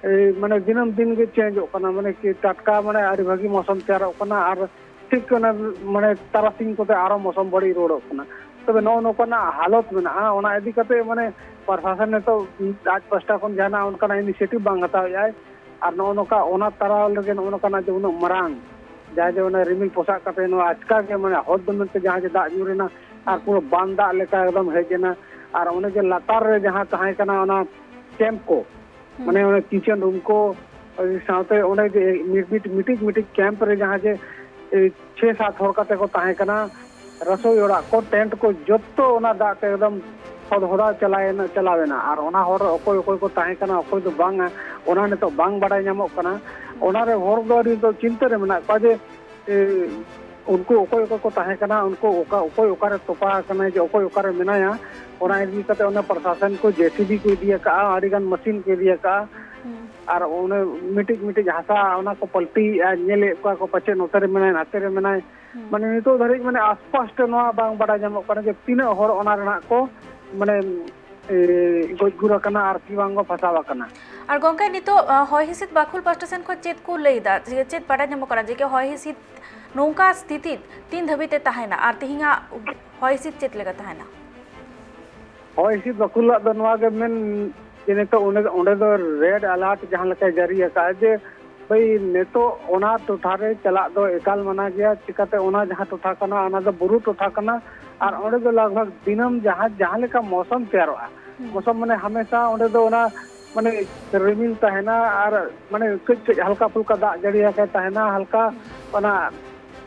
ᱮᱭ, ᱢᱟᱱᱮ ᱫᱤᱱᱟᱹᱢ ᱫᱤᱱ ᱜᱮ ᱪᱮᱧᱡᱚᱜ ᱠᱟᱱᱟ, ᱢᱟᱱᱮ ᱠᱤ ᱴᱟᱴᱠᱟ ᱢᱟᱱᱮ ᱟᱹᱰᱤ ᱵᱷᱟᱹᱜᱤ ᱢᱚᱣᱥᱚᱢ ᱛᱮᱭᱟᱨᱚᱜ ᱠᱟᱱᱟ ᱟᱨ ᱴᱷᱤᱠ ᱚᱱᱟ ᱢᱟᱱᱮ ᱛᱟᱨᱟᱥᱤᱧ ᱠᱚᱛᱮ ᱟᱨᱚ ᱢᱚᱣᱥᱚᱢ ᱵᱟᱹᱲᱤᱡ ᱨᱩᱣᱟᱹᱲᱚᱜ ᱠᱟᱱᱟ᱾ ᱛᱚᱵᱮ ᱱᱚᱜᱼᱚ ᱱᱚᱝᱠᱟᱱᱟᱜ ᱦᱟᱞᱚᱛ ᱢᱮᱱᱟᱜᱼᱟ, ᱚᱱᱟ ᱤᱫᱤ ᱠᱟᱛᱮ ᱢᱟᱱᱮ ᱯᱨᱚᱥᱟᱥᱚᱱ ᱱᱤᱛᱚᱜ ᱟᱡ ᱯᱟᱥᱴᱟ ᱠᱷᱚᱱ ᱡᱟᱦᱟᱱᱟᱜ ᱚᱱᱠᱟᱱᱟᱜ ᱤᱱᱤᱥᱤᱭᱮᱴᱤᱵᱷ ᱵᱟᱝ ᱦᱟᱛᱟᱣᱮᱫᱼᱟᱭ᱾ ᱟᱨ ᱱᱚᱜᱼᱚ ᱱᱚᱝᱠᱟ ᱚᱱᱟ ᱛᱟᱞᱟ ᱨᱮᱜᱮ ᱱᱚᱜᱼᱚ ᱱᱚᱝᱠᱟᱱᱟᱜ ᱡᱮ ᱩᱱᱟᱹᱜ ᱢᱟᱨᱟᱝ ᱡᱟᱦᱟᱸ ᱡᱮ ᱚᱱᱟ ᱨᱤᱢᱤᱞ ᱯᱚᱥᱟᱜ ᱠᱟᱛᱮ ᱱᱚᱣᱟ ᱟᱪᱠᱟ ᱜᱮ ᱢᱟᱱᱮ ᱦᱚᱴ ᱫᱚᱢᱮ ᱛᱮ ᱡᱟᱦᱟᱸ ᱡᱮ ᱫᱟᱜ ᱧᱩᱨ ᱮᱱᱟ ᱟᱨ ᱯᱩᱨᱟᱹ ᱵᱟᱱ ᱫᱟᱜ ᱞᱮᱠᱟ ᱮᱠᱫᱚᱢ ᱦᱮᱡ ᱮᱱᱟ᱾ ᱟᱨ ᱚᱱᱮ ᱡᱮ ᱞᱟᱛᱟᱨ ᱨᱮ ᱡᱟᱦᱟᱸ ᱛᱟᱦᱮᱸ ᱠᱟᱱᱟ ᱚᱱᱟ ᱠᱮᱢᱯ ᱠᱚ, ᱢᱟᱱᱮ ᱚᱱᱟ ᱠᱤᱪᱮᱱ ᱨᱩᱢ ᱠᱚ, ᱥᱟᱶᱛᱮ ᱚᱸᱰᱮ ᱡᱮ ᱢᱤᱫ, ᱢᱤᱫ, ᱢᱤᱫᱴᱤᱡ, ᱢᱤᱫᱴᱤᱡ ᱠᱮᱢᱯ ᱨᱮ ᱡᱟᱦᱟᱸ ᱡᱮ, ᱮ, ᱪᱷᱮ ᱥᱟᱛ ᱦᱚᱲ ᱠᱟᱛᱮ ᱠᱚ ᱛᱟᱦᱮᱸ ᱠᱟᱱᱟ, ᱨᱟᱥᱳᱭ ᱚᱲᱟᱜ ᱠᱚ, ᱴᱮᱱᱴ ᱠᱚ, ᱡᱚᱛᱚ ᱚᱱᱟ ᱫᱟᱜ ᱛᱮ ᱮᱠᱫᱚᱢ ᱦᱚᱫ ᱦᱚᱫᱟ ᱪᱟᱞᱟᱣᱮᱱᱟ, ᱪᱟᱞᱟᱣᱮᱱᱟ᱾ ᱟᱨ ᱚᱱᱟ ᱦᱚᱲ ᱨᱮ ᱚᱠᱚᱭ ᱚᱠᱚᱭ ᱠᱚ ᱛᱟᱦᱮᱸ ᱠᱟᱱᱟ, ᱚᱠᱚᱭ ᱫᱚ ᱵᱟᱝᱟ, ᱚᱱᱟ ᱱᱤᱛᱚᱜ ᱵᱟᱝ ᱵᱟᱰᱟᱭ ᱧᱟᱢᱚᱜ ᱠᱟᱱᱟ᱾ ᱚᱱᱟ ᱨᱮ ᱦᱚᱲ ᱫᱚ ᱟᱹᱰᱤ ᱱᱤᱛᱚᱜ ᱪᱤᱱᱛᱟᱹ ᱨᱮ ᱢᱮᱱᱟᱜ ᱠᱚᱣᱟ ᱡᱮ, ᱮ, ᱩᱱᱠᱩ ᱚᱠᱚᱭ ᱚᱠᱚᱭ ᱠᱚ ᱛᱟᱦᱮᱸ ᱠᱟᱱᱟ, ᱩᱱᱠᱩ ᱚᱠᱟ, ᱚᱠᱚᱭ ᱚᱠᱟᱨᱮ ᱛᱚᱯᱟ ᱟᱠᱟᱱᱟᱭ, ᱡᱮ ᱚᱠᱚᱭ ᱚᱠᱟᱨᱮ ᱢᱮᱱᱟᱭᱟ, ᱚᱱᱟ ᱤᱫᱤ ᱠᱟᱛᱮ ᱚᱱᱟ ᱯᱨᱚᱥᱟᱥᱚᱱ ᱠᱚ ᱡᱮ ᱥᱤ ᱵᱤ ᱠᱚ ᱤᱫᱤ ᱟᱠᱟᱫᱼᱟ, ᱟᱹᱰᱤ ᱜᱟᱱ ᱢᱮᱥᱤᱱ ᱠᱚ ᱤᱫᱤ ᱟᱠᱟᱫᱼᱟ᱾ ᱟᱨ ᱚᱱᱮ ᱢᱤᱫᱴᱤᱡ ᱢᱤᱫᱴᱤᱡ ᱦᱟᱥᱟ ᱚᱱᱟ ᱠᱚ ᱯᱟᱞᱴᱤᱭᱮᱫᱼᱟ, ᱧᱮᱞᱮᱫ ᱠᱚᱣᱟ ᱠᱚ ᱯᱟᱪᱮᱫ ᱱᱚᱛᱮ ᱨᱮ ᱢᱮᱱᱟᱭ, ᱱᱟᱛᱮ ᱨᱮ ᱢᱮᱱᱟᱭ᱾ ᱦᱩᱸ᱾ ᱢᱟᱱᱮ ᱱᱤᱛᱚᱜ ᱫᱷᱟᱹᱨᱤᱡ ᱢᱟᱱᱮ ᱟᱥᱯᱚᱥᱴᱚ ᱱᱚᱣᱟ ᱵᱟᱝ ᱵᱟᱰᱟᱭ ᱧᱟᱢᱚᱜ ᱠᱟᱱᱟ ᱡᱮ ᱛᱤᱱᱟᱹᱜ ᱦᱚᱲ ᱚᱱᱟ ᱨᱮᱱᱟᱜ ᱠᱚ ᱢᱟᱱᱮ, ᱮ, ᱜᱚᱡ ᱜᱩᱨ ᱟᱠᱟᱱᱟ ᱟᱨ ᱠᱤ ᱵᱟᱝ ᱠᱚ ᱯᱷᱟᱸᱥᱟᱣ ᱟᱠᱟᱱᱟ᱾ ᱟᱨ ᱜᱚᱝᱠᱮ, ᱱᱤᱛᱚᱜ, ᱟ, ᱦᱚᱭ ᱦᱤᱸᱥᱤᱫ ᱵᱟᱠᱷᱩᱞ ᱯᱟᱦᱴᱟ ᱥᱮᱱ ᱠᱷᱚᱱ ᱪᱮᱫ ᱠᱚ ᱞᱟᱹᱭ ᱮᱫᱟ? ᱪᱮ-, ᱪᱮᱫ ᱵᱟᱰᱟᱭ ᱧᱟᱢᱚᱜ ᱠᱟᱱᱟ ᱡᱮ ᱠᱤ ᱦᱚᱭ ᱦᱤᱸᱥᱤᱫ ᱱᱚᱝᱠᱟ ᱥᱛᱷᱤᱛᱤ ᱛᱤᱱ ᱫᱷᱟᱹᱵᱤᱡ ᱛᱮ ᱛᱟᱦᱮᱱᱟ ᱟᱨ ᱛᱮᱦᱮᱧᱟᱜ ᱦᱚᱭ ᱦᱤᱸᱥᱤᱫ ᱪᱮᱫ ᱞᱮᱠᱟ ᱛᱟᱦᱮᱱᱟ? ᱦᱚᱭ ᱦᱤᱸᱥᱤᱫ ᱵᱟᱠᱷᱩᱞᱟᱜ ᱫᱚ ᱱᱚᱣᱟ ᱜᱮ ᱢᱮᱱ ᱡᱮ ᱱᱤᱛᱚᱜ ᱚᱸᱰᱮ, ᱚᱸᱰᱮ ᱫᱚ red alert ᱡᱟᱦᱟᱸ ᱞᱮᱠᱟᱭ ᱡᱟᱹᱨᱤ ᱟᱠᱟᱫᱼᱟ ᱡᱮ ᱵᱷᱟᱹᱭ ᱱᱤᱛᱚᱜ ᱚᱱᱟ ᱴᱚᱴᱷᱟ ᱨᱮ ᱪᱟᱞᱟᱜ ᱫᱚ ᱮᱠᱟᱞ ᱢᱟᱱᱟ ᱜᱮᱭᱟ, ᱪᱤᱠᱟᱛᱮ ᱚᱱᱟ ᱡᱟᱦᱟᱸ ᱴᱚᱴᱷᱟ ᱠᱟᱱᱟ ᱚᱱᱟ ᱫᱚ ᱵᱩᱨᱩ ᱴᱚᱴᱷᱟ ᱠᱟᱱᱟ, ᱟᱨ ᱚᱸᱰᱮ ᱫᱚ ᱞᱟᱜᱽ ᱵᱷᱟᱜᱽ ᱫᱤᱱᱟᱹᱢ ᱡᱟᱦᱟᱸ, ᱡᱟᱦᱟᱸ ᱞᱮᱠᱟ ᱢᱚᱥᱚᱢ ᱛᱮᱭᱟᱨᱚᱜᱼᱟ, ᱦᱩᱸ᱾ ᱢᱚᱥᱚᱢ ᱢᱟᱱᱮ ᱦᱟᱢᱮᱥᱟ ᱚᱸᱰᱮ ᱫᱚ ᱚᱱᱟ ᱢᱟᱱᱮ ᱨᱤᱢᱤᱞ ᱛᱟᱦᱮᱱᱟ ᱟᱨ ᱢᱟᱱᱮ ᱠᱟᱹᱡ ᱠᱟᱹᱡ ᱦᱟᱞᱠᱟ ᱯᱷᱩᱞᱠᱟ ᱫᱟᱜ ᱡᱟᱹᱲᱤ ᱟᱠᱟᱭ ᱛᱟᱦᱮᱱᱟ, ᱦᱟᱞᱠᱟ ᱚᱱᱟ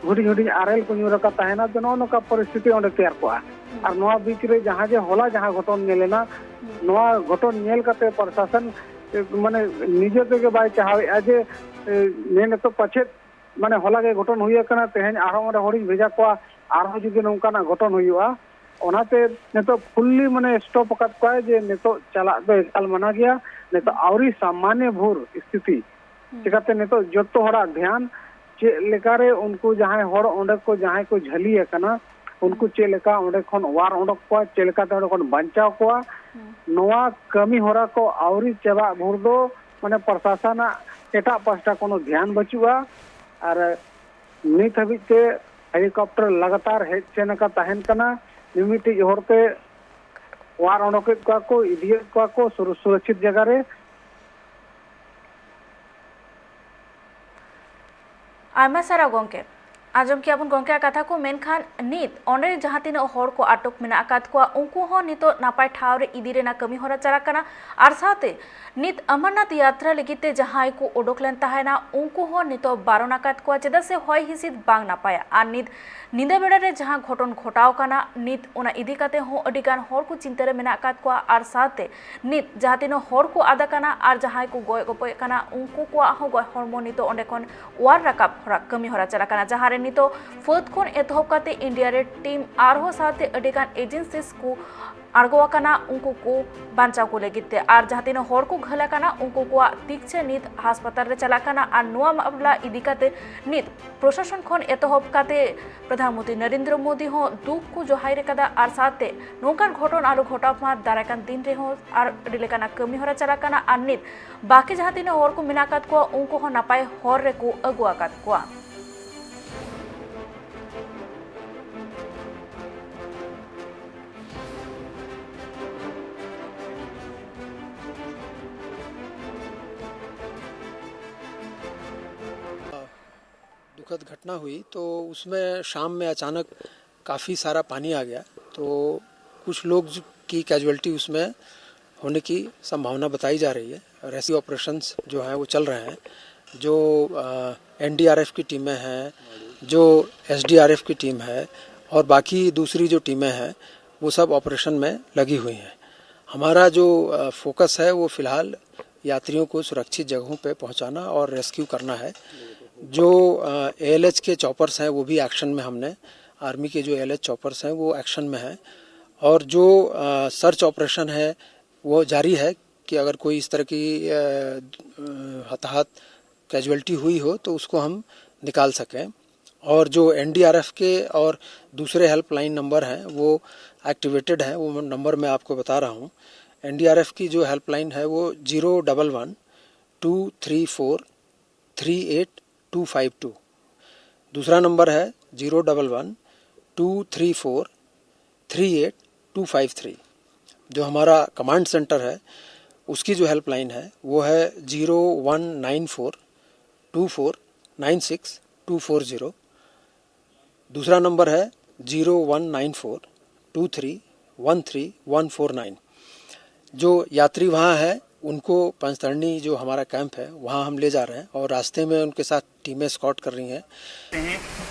ᱦᱩᱰᱤᱧ ᱦᱩᱰᱤᱧ ᱟᱨᱮᱞ ᱠᱚ ᱧᱩᱨ ᱟᱠᱟᱫ ᱛᱟᱦᱮᱱᱟ, ᱡᱮ ᱱᱚᱜᱼᱚ ᱱᱚᱝᱠᱟ ᱯᱚᱨᱤᱥᱛᱷᱤᱛᱤ ᱚᱸᱰᱮ ᱛᱮᱭᱟᱨ ᱠᱚᱜᱼᱟ᱾ ᱦᱩᱸ᱾ ᱟᱨ ᱱᱚᱣᱟ ᱵᱤᱪ ᱨᱮ ᱡᱟᱦᱟᱸ ᱡᱮ ᱦᱚᱞᱟ ᱡᱟᱦᱟᱸ ᱜᱷᱚᱴᱚᱱ ᱧᱮᱞ ᱮᱱᱟ, ᱦᱩᱸ᱾ ᱱᱚᱣᱟ ᱜᱷᱚᱴᱚᱱ ᱧᱮᱞ ᱠᱟᱛᱮ ᱯᱨᱚᱥᱟᱥᱚᱱ, ᱮ, ᱢᱟᱱᱮ ᱱᱤᱡᱮ ᱛᱮᱜᱮ ᱵᱟᱭ ᱪᱟᱦᱟᱣᱮᱫᱼᱟ ᱡᱮ, ᱮ, ᱢᱮᱱ ᱱᱤᱛᱚᱜ ᱯᱟᱪᱮᱫ ᱢᱟᱱᱮ ᱦᱚᱞᱟ ᱜᱮ ᱜᱷᱚᱴᱚᱱ ᱦᱩᱭ ᱟᱠᱟᱱᱟ, ᱛᱮᱦᱮᱧ ᱟᱨᱦᱚᱸ ᱚᱸᱰᱮ ᱦᱚᱲᱤᱧ ᱵᱷᱮᱡᱟ ᱠᱚᱣᱟ, ᱟᱨᱦᱚᱸ ᱡᱩᱫᱤ ᱱᱚᱝᱠᱟᱱᱟᱜ ᱜᱷᱚᱴᱚᱱ ᱦᱩᱭᱩᱜᱼᱟ᱾ ᱚᱱᱟᱛᱮ ᱱᱤᱛᱚᱜ fully ᱢᱟᱱᱮ stop ᱟᱠᱟᱫ ᱠᱚᱣᱟᱭ ᱡᱮ ᱱᱤᱛᱚᱜ ᱪᱟᱞᱟᱜ ᱫᱚ ᱮᱠᱟᱞ ᱢᱟᱱᱟ ᱜᱮᱭᱟ, ᱱᱤᱛᱚᱜ ᱟᱹᱣᱨᱤ ᱥᱟᱢᱟᱱᱭᱚ ᱵᱷᱳᱨ ᱥᱛᱷᱤᱛᱤ᱾ ᱦᱩᱸ᱾ ᱪᱤᱠᱟᱛᱮ ᱱᱤᱛᱚᱜ ᱡᱚᱛᱚ ᱦᱚᱲᱟᱜ ᱫᱷᱮᱭᱟᱱ ᱪᱮᱫ ᱞᱮᱠᱟᱨᱮ ᱩᱱᱠᱩ ᱡᱟᱦᱟᱸᱭ ᱦᱚᱲ ᱚᱸᱰᱮ ᱠᱚ ᱡᱟᱦᱟᱸᱭ ᱠᱚ ᱡᱷᱟᱹᱞᱤ ᱟᱠᱟᱱᱟ, ᱩᱱᱠᱩ ᱦᱩᱸ᱾ ᱪᱮᱫ ᱞᱮᱠᱟ ᱚᱸᱰᱮ ᱠᱷᱚᱱ ᱚᱣᱟᱨ ᱚᱰᱚᱠ ᱠᱚᱣᱟ, ᱪᱮᱫ ᱞᱮᱠᱟᱛᱮ ᱚᱸᱰᱮ ᱠᱷᱚᱱ ᱵᱟᱧᱪᱟᱣ ᱠᱚᱣᱟ, ᱦᱩᱸ᱾ ᱱᱚᱣᱟ ᱠᱟᱹᱢᱤ ᱦᱚᱨᱟ ᱠᱚ ᱟᱹᱣᱨᱤ ᱪᱟᱵᱟᱜ ᱵᱷᱳᱨ ᱫᱚ ᱢᱟᱱᱮ ᱯᱨᱚᱥᱟᱥᱚᱱᱟᱜ ᱮᱴᱟᱜ ᱯᱟᱦᱴᱟ ᱠᱳᱱᱳ ᱫᱷᱮᱭᱟᱱ ᱵᱟᱹᱪᱩᱜᱼᱟ᱾ ᱟᱨ ᱱᱤᱛ ᱦᱟᱹᱵᱤᱡ ᱛᱮ helicopter ᱞᱟᱜᱟᱛᱟᱨ ᱦᱮᱡ ᱥᱮᱱ ᱟᱠᱟ ᱛᱟᱦᱮᱱ ᱠᱟᱱᱟ, ᱢᱤᱢᱤᱫᱴᱤᱡ ᱦᱚᱲᱛᱮ ᱚᱣᱟᱨ ᱚᱰᱚᱠᱮᱫ ᱠᱚᱣᱟ ᱠᱚ, ᱤᱫᱤᱭᱮᱫ ᱠᱚᱣᱟ ᱠᱚ ᱥᱩᱨ-, ᱥᱩᱨᱚᱠᱪᱷᱤᱛ ᱡᱟᱭᱜᱟ ᱨᱮ᱾ ᱟᱭᱢᱟ ᱥᱟᱨᱦᱟᱣ ᱜᱚᱢᱠᱮ᱾ ᱟᱸᱡᱚᱢ ᱠᱮᱜᱼᱟ ᱵᱚᱱ ᱜᱚᱢᱠᱮᱭᱟᱜ ᱠᱟᱛᱷᱟ ᱠᱚ, ᱢᱮᱱᱠᱷᱟᱱ ᱱᱤᱛ ᱚᱸᱰᱮ ᱡᱟᱦᱟᱸ ᱛᱤᱱᱟᱹᱜ ᱦᱚᱲ ᱠᱚ ᱟᱴᱚᱠ ᱢᱮᱱᱟᱜ ᱟᱠᱟᱫ ᱠᱚᱣᱟ, ᱩᱱᱠᱩ ᱦᱚᱸ ᱱᱤᱛᱚᱜ ᱱᱟᱯᱟᱭ ᱴᱷᱟᱶ ᱨᱮ ᱤᱫᱤ ᱨᱮᱱᱟᱜ ᱠᱟᱹᱢᱤ ᱦᱚᱨᱟ ᱪᱟᱞᱟᱜ ᱠᱟᱱᱟ᱾ ᱟᱨ ᱥᱟᱶᱛᱮ ᱱᱤᱛ ᱚᱢᱚᱨᱱᱟᱛᱷ ᱭᱟᱛᱨᱟ ᱞᱟᱹᱜᱤᱫ ᱛᱮ ᱡᱟᱦᱟᱸᱭ ᱠᱚ ᱚᱰᱚᱠ ᱞᱮᱱ ᱛᱟᱦᱮᱱᱟ, ᱩᱱᱠᱩ ᱦᱚᱸ ᱱᱤᱛᱚᱜ ᱵᱟᱨᱚᱱ ᱟᱠᱟᱫ ᱠᱚᱣᱟ, ᱪᱮᱫᱟᱜ ᱥᱮ ᱦᱚᱭ ᱦᱤᱸᱥᱤᱫ ᱵᱟᱝ ᱱᱟᱯᱟᱭᱟ᱾ ᱟᱨ ᱱᱤᱛ ᱧᱤᱫᱟᱹ ᱵᱮᱲᱟ ᱨᱮ ᱡᱟᱦᱟᱸ ᱜᱷᱚᱴᱚᱱ ᱜᱷᱚᱴᱟᱣ ᱠᱟᱱᱟ, ᱱᱤᱛ ᱚᱱᱟ ᱤᱫᱤ ᱠᱟᱛᱮ ᱦᱚᱸ ᱟᱹᱰᱤ ᱜᱟᱱ ᱦᱚᱲ ᱠᱚ ᱪᱤᱱᱛᱟᱹ ᱨᱮ ᱢᱮᱱᱟᱜ ᱟᱠᱟᱫ ᱠᱚᱣᱟ᱾ ᱟᱨ ᱥᱟᱶᱛᱮ ᱱᱤᱛ ᱡᱟᱦᱟᱸ ᱛᱤᱱᱟᱹᱜ ᱦᱚᱲ ᱠᱚ ᱟᱫ ᱟᱠᱟᱱᱟ ᱟᱨ ᱡᱟᱦᱟᱸᱭ ᱠᱚ ᱜᱚᱡ ᱜᱚᱯᱚᱡ ᱟᱠᱟᱱᱟ, ᱩᱱᱠᱩ ᱠᱚᱣᱟᱜ ᱦᱚᱸ ᱜᱚᱡ ᱦᱚᱲᱢᱚ ᱱᱤᱛᱚᱜ ᱚᱸᱰᱮ ᱠᱷᱚᱱ ᱚᱣᱟᱨ ᱨᱟᱠᱟᱵ ᱦᱚᱨᱟ, ᱠᱟᱹᱢᱤ ᱦᱚᱨᱟ ᱪᱟᱞᱟᱜ ᱠᱟᱱᱟ, ᱡᱟᱦᱟᱸ ᱨᱮ ᱱᱤᱛᱚᱜ ᱯᱷᱟᱹᱫ ᱠᱷᱚᱱ ᱮᱛᱚᱦᱚᱵ ᱠᱟᱛᱮ ᱤᱱᱰᱤᱭᱟ ᱨᱮᱰ ᱴᱤᱢ ᱟᱨᱦᱚᱸ ᱥᱟᱶᱛᱮ ᱟᱹᱰᱤ ᱜᱟᱱ ᱮᱡᱮᱱᱥᱤᱥ ᱠᱚ ᱟᱬᱜᱚ ᱟᱠᱟᱱᱟ, ᱩᱱᱠᱩ ᱠᱚ ᱵᱟᱧᱪᱟᱣ ᱠᱚ ᱞᱟᱹᱜᱤᱫ ᱛᱮ᱾ ᱟᱨ ᱡᱟᱦᱟᱸ ᱛᱤᱱᱟᱹᱜ ᱦᱚᱲ ᱠᱚ ᱜᱷᱟᱹᱞ ᱟᱠᱟᱱᱟ, ᱩᱱᱠᱩ ᱠᱚᱣᱟᱜ ᱛᱤᱠᱪᱷᱟᱹ ᱱᱤᱛ ᱦᱟᱥᱯᱟᱛᱟᱞ ᱨᱮ ᱪᱟᱞᱟᱜ ᱠᱟᱱᱟ᱾ ᱟᱨ ᱱᱚᱣᱟ ᱢᱟᱢᱞᱟ ᱤᱫᱤ ᱠᱟᱛᱮ ᱱᱤᱛ ᱯᱨᱚᱥᱟᱥᱚᱱ ᱠᱷᱚᱱ ᱮᱛᱚᱦᱚᱵ ᱠᱟᱛᱮ ᱯᱨᱚᱫᱷᱟᱱ ᱢᱚᱱᱛᱨᱤ ᱱᱚᱨᱮᱱᱫᱨᱚ ᱢᱳᱫᱤ ᱦᱚᱸ ᱫᱩᱠ ᱠᱚ ᱡᱟᱹᱦᱤᱨ ᱟᱠᱟᱫᱟ᱾ ᱟᱨ ᱥᱟᱶᱛᱮ ᱱᱚᱝᱠᱟᱱ ᱜᱷᱚᱴᱚᱱ ᱟᱞᱚ ᱜᱷᱚᱴᱟᱣ ᱢᱟ, ᱫᱟᱨᱟᱭ ᱠᱟᱱ ᱫᱤᱱ ᱨᱮᱦᱚᱸ ᱟᱨ ᱟᱹᱰᱤ ᱞᱮᱠᱟᱱᱟᱜ ᱠᱟᱹᱢᱤ ᱦᱚᱨᱟ ᱪᱟᱞᱟᱜ ᱠᱟᱱᱟ᱾ ᱟᱨ ᱱᱤᱛ ᱵᱟᱹᱠᱤ ᱡᱟᱦᱟᱸ ᱛᱤᱱᱟᱹᱜ ᱦᱚᱲ ᱠᱚ ᱢᱮᱱᱟᱜ ᱟᱠᱟᱫ ᱠᱚᱣᱟ, ᱩᱱᱠᱩ ᱦᱚᱸ ᱱᱟᱯᱟᱭ ᱦᱚᱨ ᱨᱮᱠᱚ ᱟᱹᱜᱩ ᱟᱠᱟᱫ ᱠᱚᱣᱟ᱾ दुखद घटना हुई तो उसमें शाम में अचानक काफ़ी सारा पानी आ गया, तो कुछ लोग जो- की कैजुअलिटी उसमें होने की संभावना बताई जा रही है। रेस्क्यू ऑपरेशंस जो हैं वो चल रहे हैं। जो एनडीआरएफ की टीमें हैं, जो एसडीआरएफ की टीम है और बाकी दूसरी जो टीमें हैं, वो सब ऑपरेशन में लगी हुई हैं। हमारा जो फोकस है वो फ़िलहाल यात्रियों को सुरक्षित जगहों पे पहुंचाना और रेस्क्यू करना है। जो एएलएच के चॉपर्स हैं वो भी एक्शन में, हमने आर्मी के जो एएलएच चॉपर्स हैं वो एक्शन में हैं। और जो सर्च ऑपरेशन है वो जारी है कि अगर कोई इस तरह की अ, अ, हताहत कैजुअलिटी हुई हो तो उसको हम निकाल सकें। और जो एनडीआरएफ के और दूसरे हेल्पलाइन नंबर हैं वो एक्टिवेटेड हैं, वो नंबर मैं आपको बता रहा हूँ। एनडीआरएफ की जो हेल्पलाइन है वो zero double one two three four three eight two five two. दूसरा नंबर है zero double one two three four three eight two five three. जो हमारा कमांड सेंटर है, उसकी जो हेल्पलाइन है वो है zero one nine four two four nine six two four zero. दूसरा नंबर है zero one nine four two three one three one four nine. जो यात्री वहाँ हैं उनको पंचतरणी जो हमारा कैंप है वहाँ हम ले जा रहे हैं और रास्ते में उनके साथ टीमें स्कॉट कर रही हैं। हैं।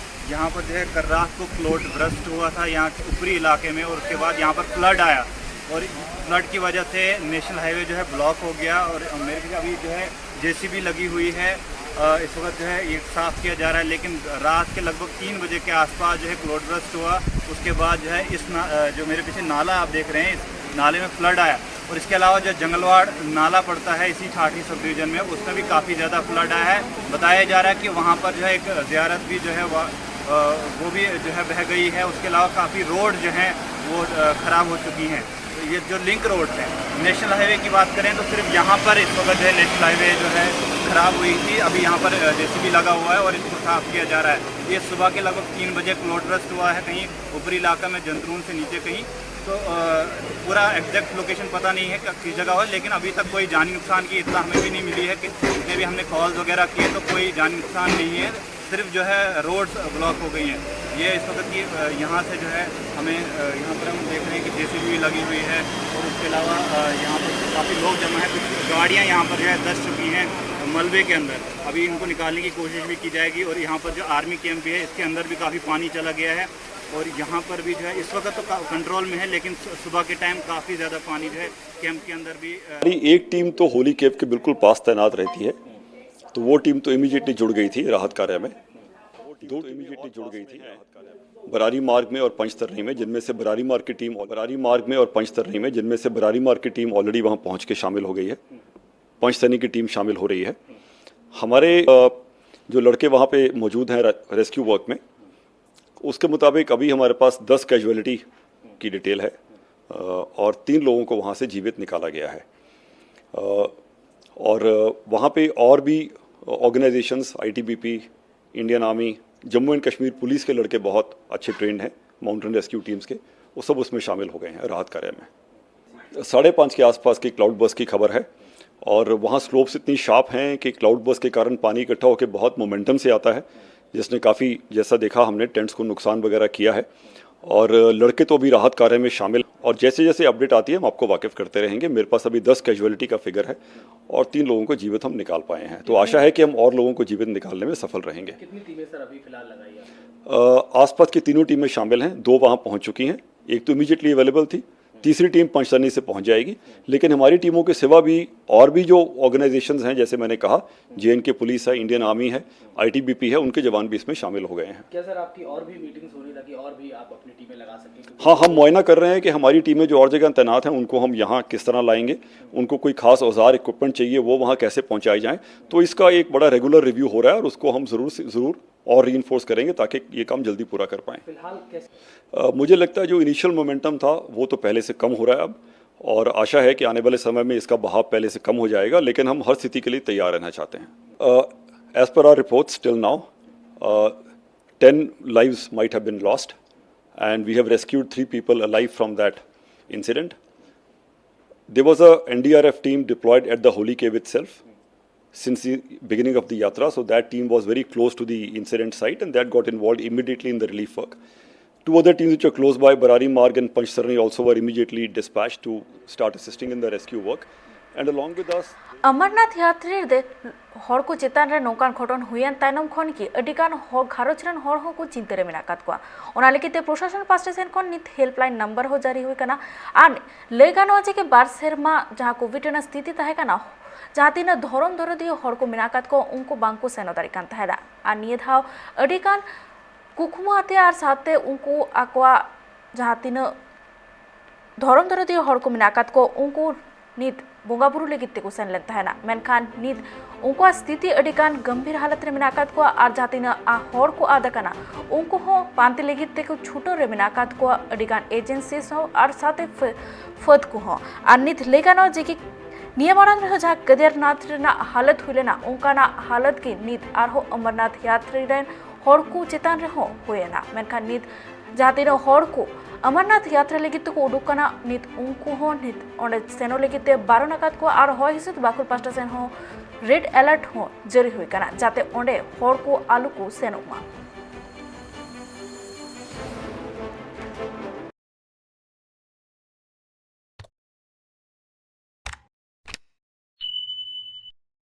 यहाँ पर जो है कल रात को फ्लड बर्स्ट हुआ था यहाँ के ऊपरी इलाके में, और उसके बाद यहाँ पर फ्लड आया और फ्लड की वजह से नेशनल हाईवे जो है ब्लॉक हो गया। और मेरे ख्याल अभी जो है जेसीबी लगी हुई है, अ, इस वक्त जो है ये साफ किया जा रहा है, लेकिन रात के लगभग तीन बजे के आसपास जो है क्लाउड बर्स्ट हुआ। उसके बाद जो है इस ना, अ, जो मेरे पीछे नाला आप देख रहे हैं, इस नाले में फ्लड आया। और इसके अलावा जो जंगलवाड़ नाला पड़ता है इसी ठाठी सब डिवीजन में, उसमें भी काफ़ी ज़्यादा फ्लड आया है। बताया जा रहा है कि वहाँ पर जो है एक ज़ियारत भी जो है वह, अ, वो भी जो है बह गई है। उसके अलावा काफ़ी रोड जो है वो, अ, ख़राब हो चुकी हैं। ये जो लिंक रोड है, नेशनल हाईवे की बात करें तो सिर्फ यहाँ पर इस वक्त जो है नेशनल हाईवे जो है ख़राब हुई थी। अभी यहाँ पर जेसीबी लगा हुआ है और इसको साफ किया जा रहा है। ये सुबह के लगभग तीन बजे क्लाउड बर्स्ट हुआ है कहीं ऊपरी इलाका में, जंतरून से नीचे कहीं। तो अ, पूरा एग्जैक्ट लोकेशन पता नहीं है क- किस जगह हो, लेकिन अभी तक कोई जानी नुकसान की इतला हमें भी नहीं मिली है कि जितने भी हमने कॉल्स वगैरह किए तो कोई जानी नुकसान नहीं है। सिर्फ जो है रोड्स ब्लॉक हो गई हैं। ये इस वक्त की अ, यहाँ से जो है हमें अ, यहाँ पर हम देख रहे हैं कि जेसीबी भी लगी हुई है और उसके अलावा अ, यहाँ पर काफ़ी लोग जमा है। कुछ गाड़ियाँ यहाँ पर जो है धंस चुकी हैं मलबे के अंदर। अभी इनको निकालने की कोशिश भी की जाएगी और यहाँ पर जो आर्मी कैंप भी है इसके अंदर भी काफ़ी पानी चला गया है। और यहाँ पर भी जो है इस वक्त तो कंट्रोल में है, लेकिन सु- सुबह के टाइम काफ़ी ज़्यादा पानी जो है कैंप के अंदर भी अ, हमारी एक टीम तो होली कैंप के बिल्कुल पास तैनात रहती है, तो वो टीम तो इमीडिएटली जुड़ गई थी राहत कार्य में। दो टीमें इमीडिएटली जुड़ गई थी। बरारी मार्ग में और पंचतरणी में, जिनमें से बरारी मार्ग की टीम बरारी मार्ग में और पंचतरणी में, जिनमें से बरारी मार्ग की टीम ऑलरेडी वहाँ पहुँच के शामिल हो गई है। पंचतरणी की टीम शामिल हो रही है। हमारे अ, जो लड़के वहाँ पे मौजूद हैं रे- रेस्क्यू वर्क में, उसके मुताबिक अभी हमारे पास दस कैजुअलिटी की डिटेल है, अ, और तीन लोगों को वहाँ से जीवित निकाला गया है। अ, और वहाँ पे और भी organisations, ITBP, Indian army, Jammu and Kashmir police के लड़के बहुत अच्छे ट्रेंड हैं माउंटेन रेस्क्यू टीम्स के, वो सब उसमें शामिल हो गए हैं राहत कार्य में। साढ़े पाँच के आसपास की क्लाउड बर्स्ट की खबर है और वहाँ स्लोप्स इतनी शार्प हैं कि क्लाउड बर्स्ट के कारण पानी इकट्ठा होकर बहुत मोमेंटम से आता है, जिसने काफ़ी, जैसा देखा हमने, टेंट्स को नुकसान वगैरह किया है। और लड़के तो अभी राहत कार्य में शामिल, और जैसे जैसे अपडेट आती है हम आपको वाकिफ करते रहेंगे। मेरे पास अभी दस कैजुअलिटी का फिगर है और तीन लोगों को जीवित हम निकाल पाए हैं, तो आशा है कि हम और लोगों को जीवित निकालने में सफल रहेंगे। कितनी टीमें सर अभी फिलहाल लगाई है? अ, आसपास की तीनों टीमें शामिल हैं, दो वहाँ पहुँच चुकी हैं, एक तो इमीडिएटली अवेलेबल थी, तीसरी टीम पंचतरनी से पहुंच जाएगी, लेकिन हमारी टीमों के सिवा भी और भी जो ऑर्गेनाइजेशंस हैं, जैसे मैंने कहा, जेएंडके पुलिस है, इंडियन आर्मी है, आईटीबीपी है, उनके जवान भी इसमें शामिल हो गए हैं। क्या सर, आपकी और भी मीटिंग्स हो रही है ताकि और भी आप अपनी टीमें लगा सकें? क्योंकि हाँ, हम मुआयना कर रहे हैं कि हमारी टीमें जो और जगह तैनात हैं, उनको हम यहाँ किस तरह लाएंगे, उनको कोई खास औजार, इक्विपमेंट चाहिए, वो वहाँ कैसे पहुँचाए जाएँ। तो इसका एक बड़ा रेगुलर रिव्यू हो रहा है और उसको हम ज़रूर से ज़रूर और रीइंफोर्स करेंगे, ताकि ये काम जल्दी पूरा कर पाएँ। फिलहाल कैसे? अ, मुझे लगता है, जो इनिशियल मोमेंटम था, वो तो पहले से कम हो रहा है अब, और आशा है कि आने वाले समय में इसका बहाव पहले से कम हो जाएगा, लेकिन हम हर स्थिति के लिए तैयार रहना चाहते हैं। As per our reports till now, ten lives might have been lost, and we have rescued three people alive from that incident. There was a N D R F team deployed at the holy cave itself since the beginning of the yatra, so that team was very close to the incident site, and that got involved immediately in the relief work. Two other teams which are close by, Barari Marg and Panchsarni, also were immediately dispatched to start assisting in the rescue work. And along with us, Amarnath ᱭᱟᱛᱨᱤ ᱨᱮ ᱦᱚᱲ ᱠᱚ ᱪᱮᱛᱟᱱ ᱨᱮ ᱱᱚᱝᱠᱟᱱ ᱜᱷᱚᱴᱚᱱ ᱦᱩᱭᱮᱱ ᱛᱟᱭᱱᱚᱢ ᱠᱷᱚᱱ ᱜᱮ ᱟᱹᱰᱤ ᱜᱟᱱ ᱦᱚᱲ, ᱜᱷᱟᱨᱚᱸᱡᱽ ᱨᱮᱱ ᱦᱚᱲ ᱦᱚᱸᱠᱚ ᱪᱤᱱᱛᱟᱹ ᱨᱮ ᱢᱮᱱᱟᱜ ᱟᱠᱟᱫ ᱠᱚᱣᱟ᱾ ᱚᱱᱟ ᱞᱟᱹᱜᱤᱫ ᱛᱮ ᱯᱨᱚᱥᱟᱥᱚᱱ ᱯᱟᱥᱴᱟ ᱥᱮᱱ ᱠᱷᱚᱱ ᱱᱤᱛ ᱦᱮᱞᱯᱞᱟᱭᱤᱱ ᱱᱟᱢᱵᱟᱨ ᱦᱚᱸ ᱡᱟᱹᱨᱤ ᱦᱩᱭ ᱟᱠᱟᱱᱟ᱾ ᱟᱨ ᱞᱟᱹᱭ ᱜᱟᱱᱚᱜᱼᱟ ᱡᱮ ᱠᱤ ᱵᱟᱨ ᱥᱮᱨᱢᱟ ᱡᱟᱦᱟᱸ ᱠᱳᱵᱷᱤᱰ ᱨᱮᱱᱟᱜ ᱥᱛᱷᱤᱛᱤ ᱛᱟᱦᱮᱸ ᱠᱟᱱᱟ, ᱡᱟᱦᱟᱸ ᱛᱤᱱᱟᱹᱜ ᱫᱷᱚᱨᱚᱢ ᱫᱚᱨᱚᱫᱤᱭᱟᱹ ᱦᱚᱲ ᱠᱚ ᱢᱮᱱᱟᱜ ᱟᱠᱟᱫ ᱠᱚᱣᱟ, ᱩᱱᱠᱩ ᱵᱟᱝ ᱠᱚ ᱥᱮᱱᱚᱜ ᱫᱟᱲᱮᱭᱟᱜ ᱠᱟᱱ ᱛᱟᱦᱮᱸᱫ᱾ ᱟᱨ ᱱᱤᱭᱟᱹ ᱫᱷᱟᱣ ᱟᱹᱰᱤ ᱜᱟᱱ ᱠᱩᱠᱢᱩ ᱟᱛᱮ ᱟᱨ ᱥᱟᱶᱛᱮ ᱩᱱᱠᱩ ᱟᱠᱚᱣᱟᱜ ᱡᱟᱦᱟᱸ ᱛᱤᱱᱟᱹᱜ ᱫᱷᱚᱨᱚᱢ ᱫᱚᱨᱚᱫᱤᱭᱟᱹ ᱦᱚᱲ ᱠᱚ ᱢᱮᱱᱟᱜ ᱟᱠᱟᱫ ᱠᱚ, ᱩᱱᱠᱩ ᱱᱤᱛ ᱵᱚᱸᱜᱟ ᱵᱩᱨᱩ ᱞᱟᱹᱜᱤᱫ ᱛᱮᱠᱚ ᱥᱮᱱ ᱞᱮᱱ ᱛᱟᱦᱮᱱᱟ᱾ ᱢᱮᱱᱠᱷᱟᱱ ᱱᱤᱛ ᱩᱱᱠᱩᱣᱟᱜ ᱥᱛᱷᱤᱛᱤ ᱟᱹᱰᱤ ᱜᱟᱱ ᱜᱟᱢᱵᱷᱤᱨ ᱦᱟᱞᱚᱛ ᱨᱮ ᱢᱮᱱᱟᱜ ᱟᱠᱟᱫ ᱠᱚᱣᱟ᱾ ᱟᱨ ᱡᱟᱦᱟᱸ ᱛᱤᱱᱟᱹᱜ ᱟ, ᱦᱚᱲ ᱠᱚ ᱟᱫ ᱟᱠᱟᱱᱟ, ᱩᱱᱠᱩ ᱦᱚᱸ ᱯᱟᱱᱛᱮ ᱞᱟᱹᱜᱤᱫ ᱛᱮᱠᱚ ᱪᱷᱩᱴᱟᱹᱣ ᱨᱮ ᱢᱮᱱᱟᱜ ᱟᱠᱟᱫ ᱠᱚᱣᱟ ᱟᱹᱰᱤ ᱜᱟᱱ ᱮᱡᱮᱱᱥᱤ ᱦᱚᱸ ᱟᱨ ᱥᱟᱶᱛᱮ ᱯᱷᱟᱹ-, ᱯᱷᱟᱹᱫ ᱠᱚᱦᱚᱸ᱾ ᱟᱨ ᱱᱤᱛ ᱞᱟᱹᱭ ᱜᱟᱱᱚᱜᱼᱟ ᱡᱮ ᱠᱤ ᱱᱤᱭᱟᱹ ᱢᱟᱲᱟᱝ ᱨᱮᱦᱚᱸ ᱡᱟᱦᱟᱸ ᱠᱮᱫᱟᱨᱱᱟᱛᱷ ᱨᱮᱱᱟᱜ ᱦᱟᱞᱚᱛ ᱦᱩᱭ ᱞᱮᱱᱟ, ᱚᱱᱠᱟᱱᱟᱜ ᱦᱟᱞᱚᱛ ᱜᱮ ᱱᱤᱛ ᱟᱨᱦᱚᱸ ᱚᱢᱚᱨᱱᱟᱛᱷ ᱭᱟᱛᱨᱤ ᱨᱮᱱ ᱦᱚᱲ ᱠᱚ ᱪᱮᱛᱟᱱ ᱨᱮᱦᱚᱸ ᱦᱩᱭ ᱮᱱᱟ᱾ ᱢᱮᱱᱠᱷᱟᱱ ᱱᱤᱛ ᱡᱟᱦᱟᱸ ᱛᱤᱱᱟᱹᱜ ᱦᱚᱲ ᱠᱚ ᱚᱢᱚᱨᱱᱟᱛᱷ ᱭᱟᱛᱨᱟ ᱞᱟᱹᱜᱤᱫ ᱛᱮᱠᱚ ᱩᱰᱩᱠ ᱠᱟᱱᱟ, ᱱᱤᱛ ᱩᱱᱠᱩ ᱦᱚᱸ ᱱᱤᱛ ᱚᱸᱰᱮ ᱥᱮᱱᱚᱜ ᱞᱟᱹᱜᱤᱫ ᱛᱮ ᱵᱟᱨᱚᱱ ᱟᱠᱟᱫ ᱠᱚᱣᱟ᱾ ᱟᱨ ᱦᱚᱭ ᱦᱤᱸᱥᱤᱫ ᱵᱟᱠᱷᱳᱞ ᱯᱟᱥᱴᱟ ᱥᱮᱱ ᱦᱚᱸ ᱨᱮᱰ ᱮᱞᱟᱨᱴ ᱦᱚᱸ ᱡᱟᱹᱨᱤ ᱦᱩᱭ ᱟᱠᱟᱱᱟ, ᱡᱟᱛᱮ ᱚᱸᱰᱮ ᱦᱚᱲ ᱠᱚ ᱟᱞᱚ ᱠᱚ ᱥᱮᱱᱚᱜ ᱢᱟ᱾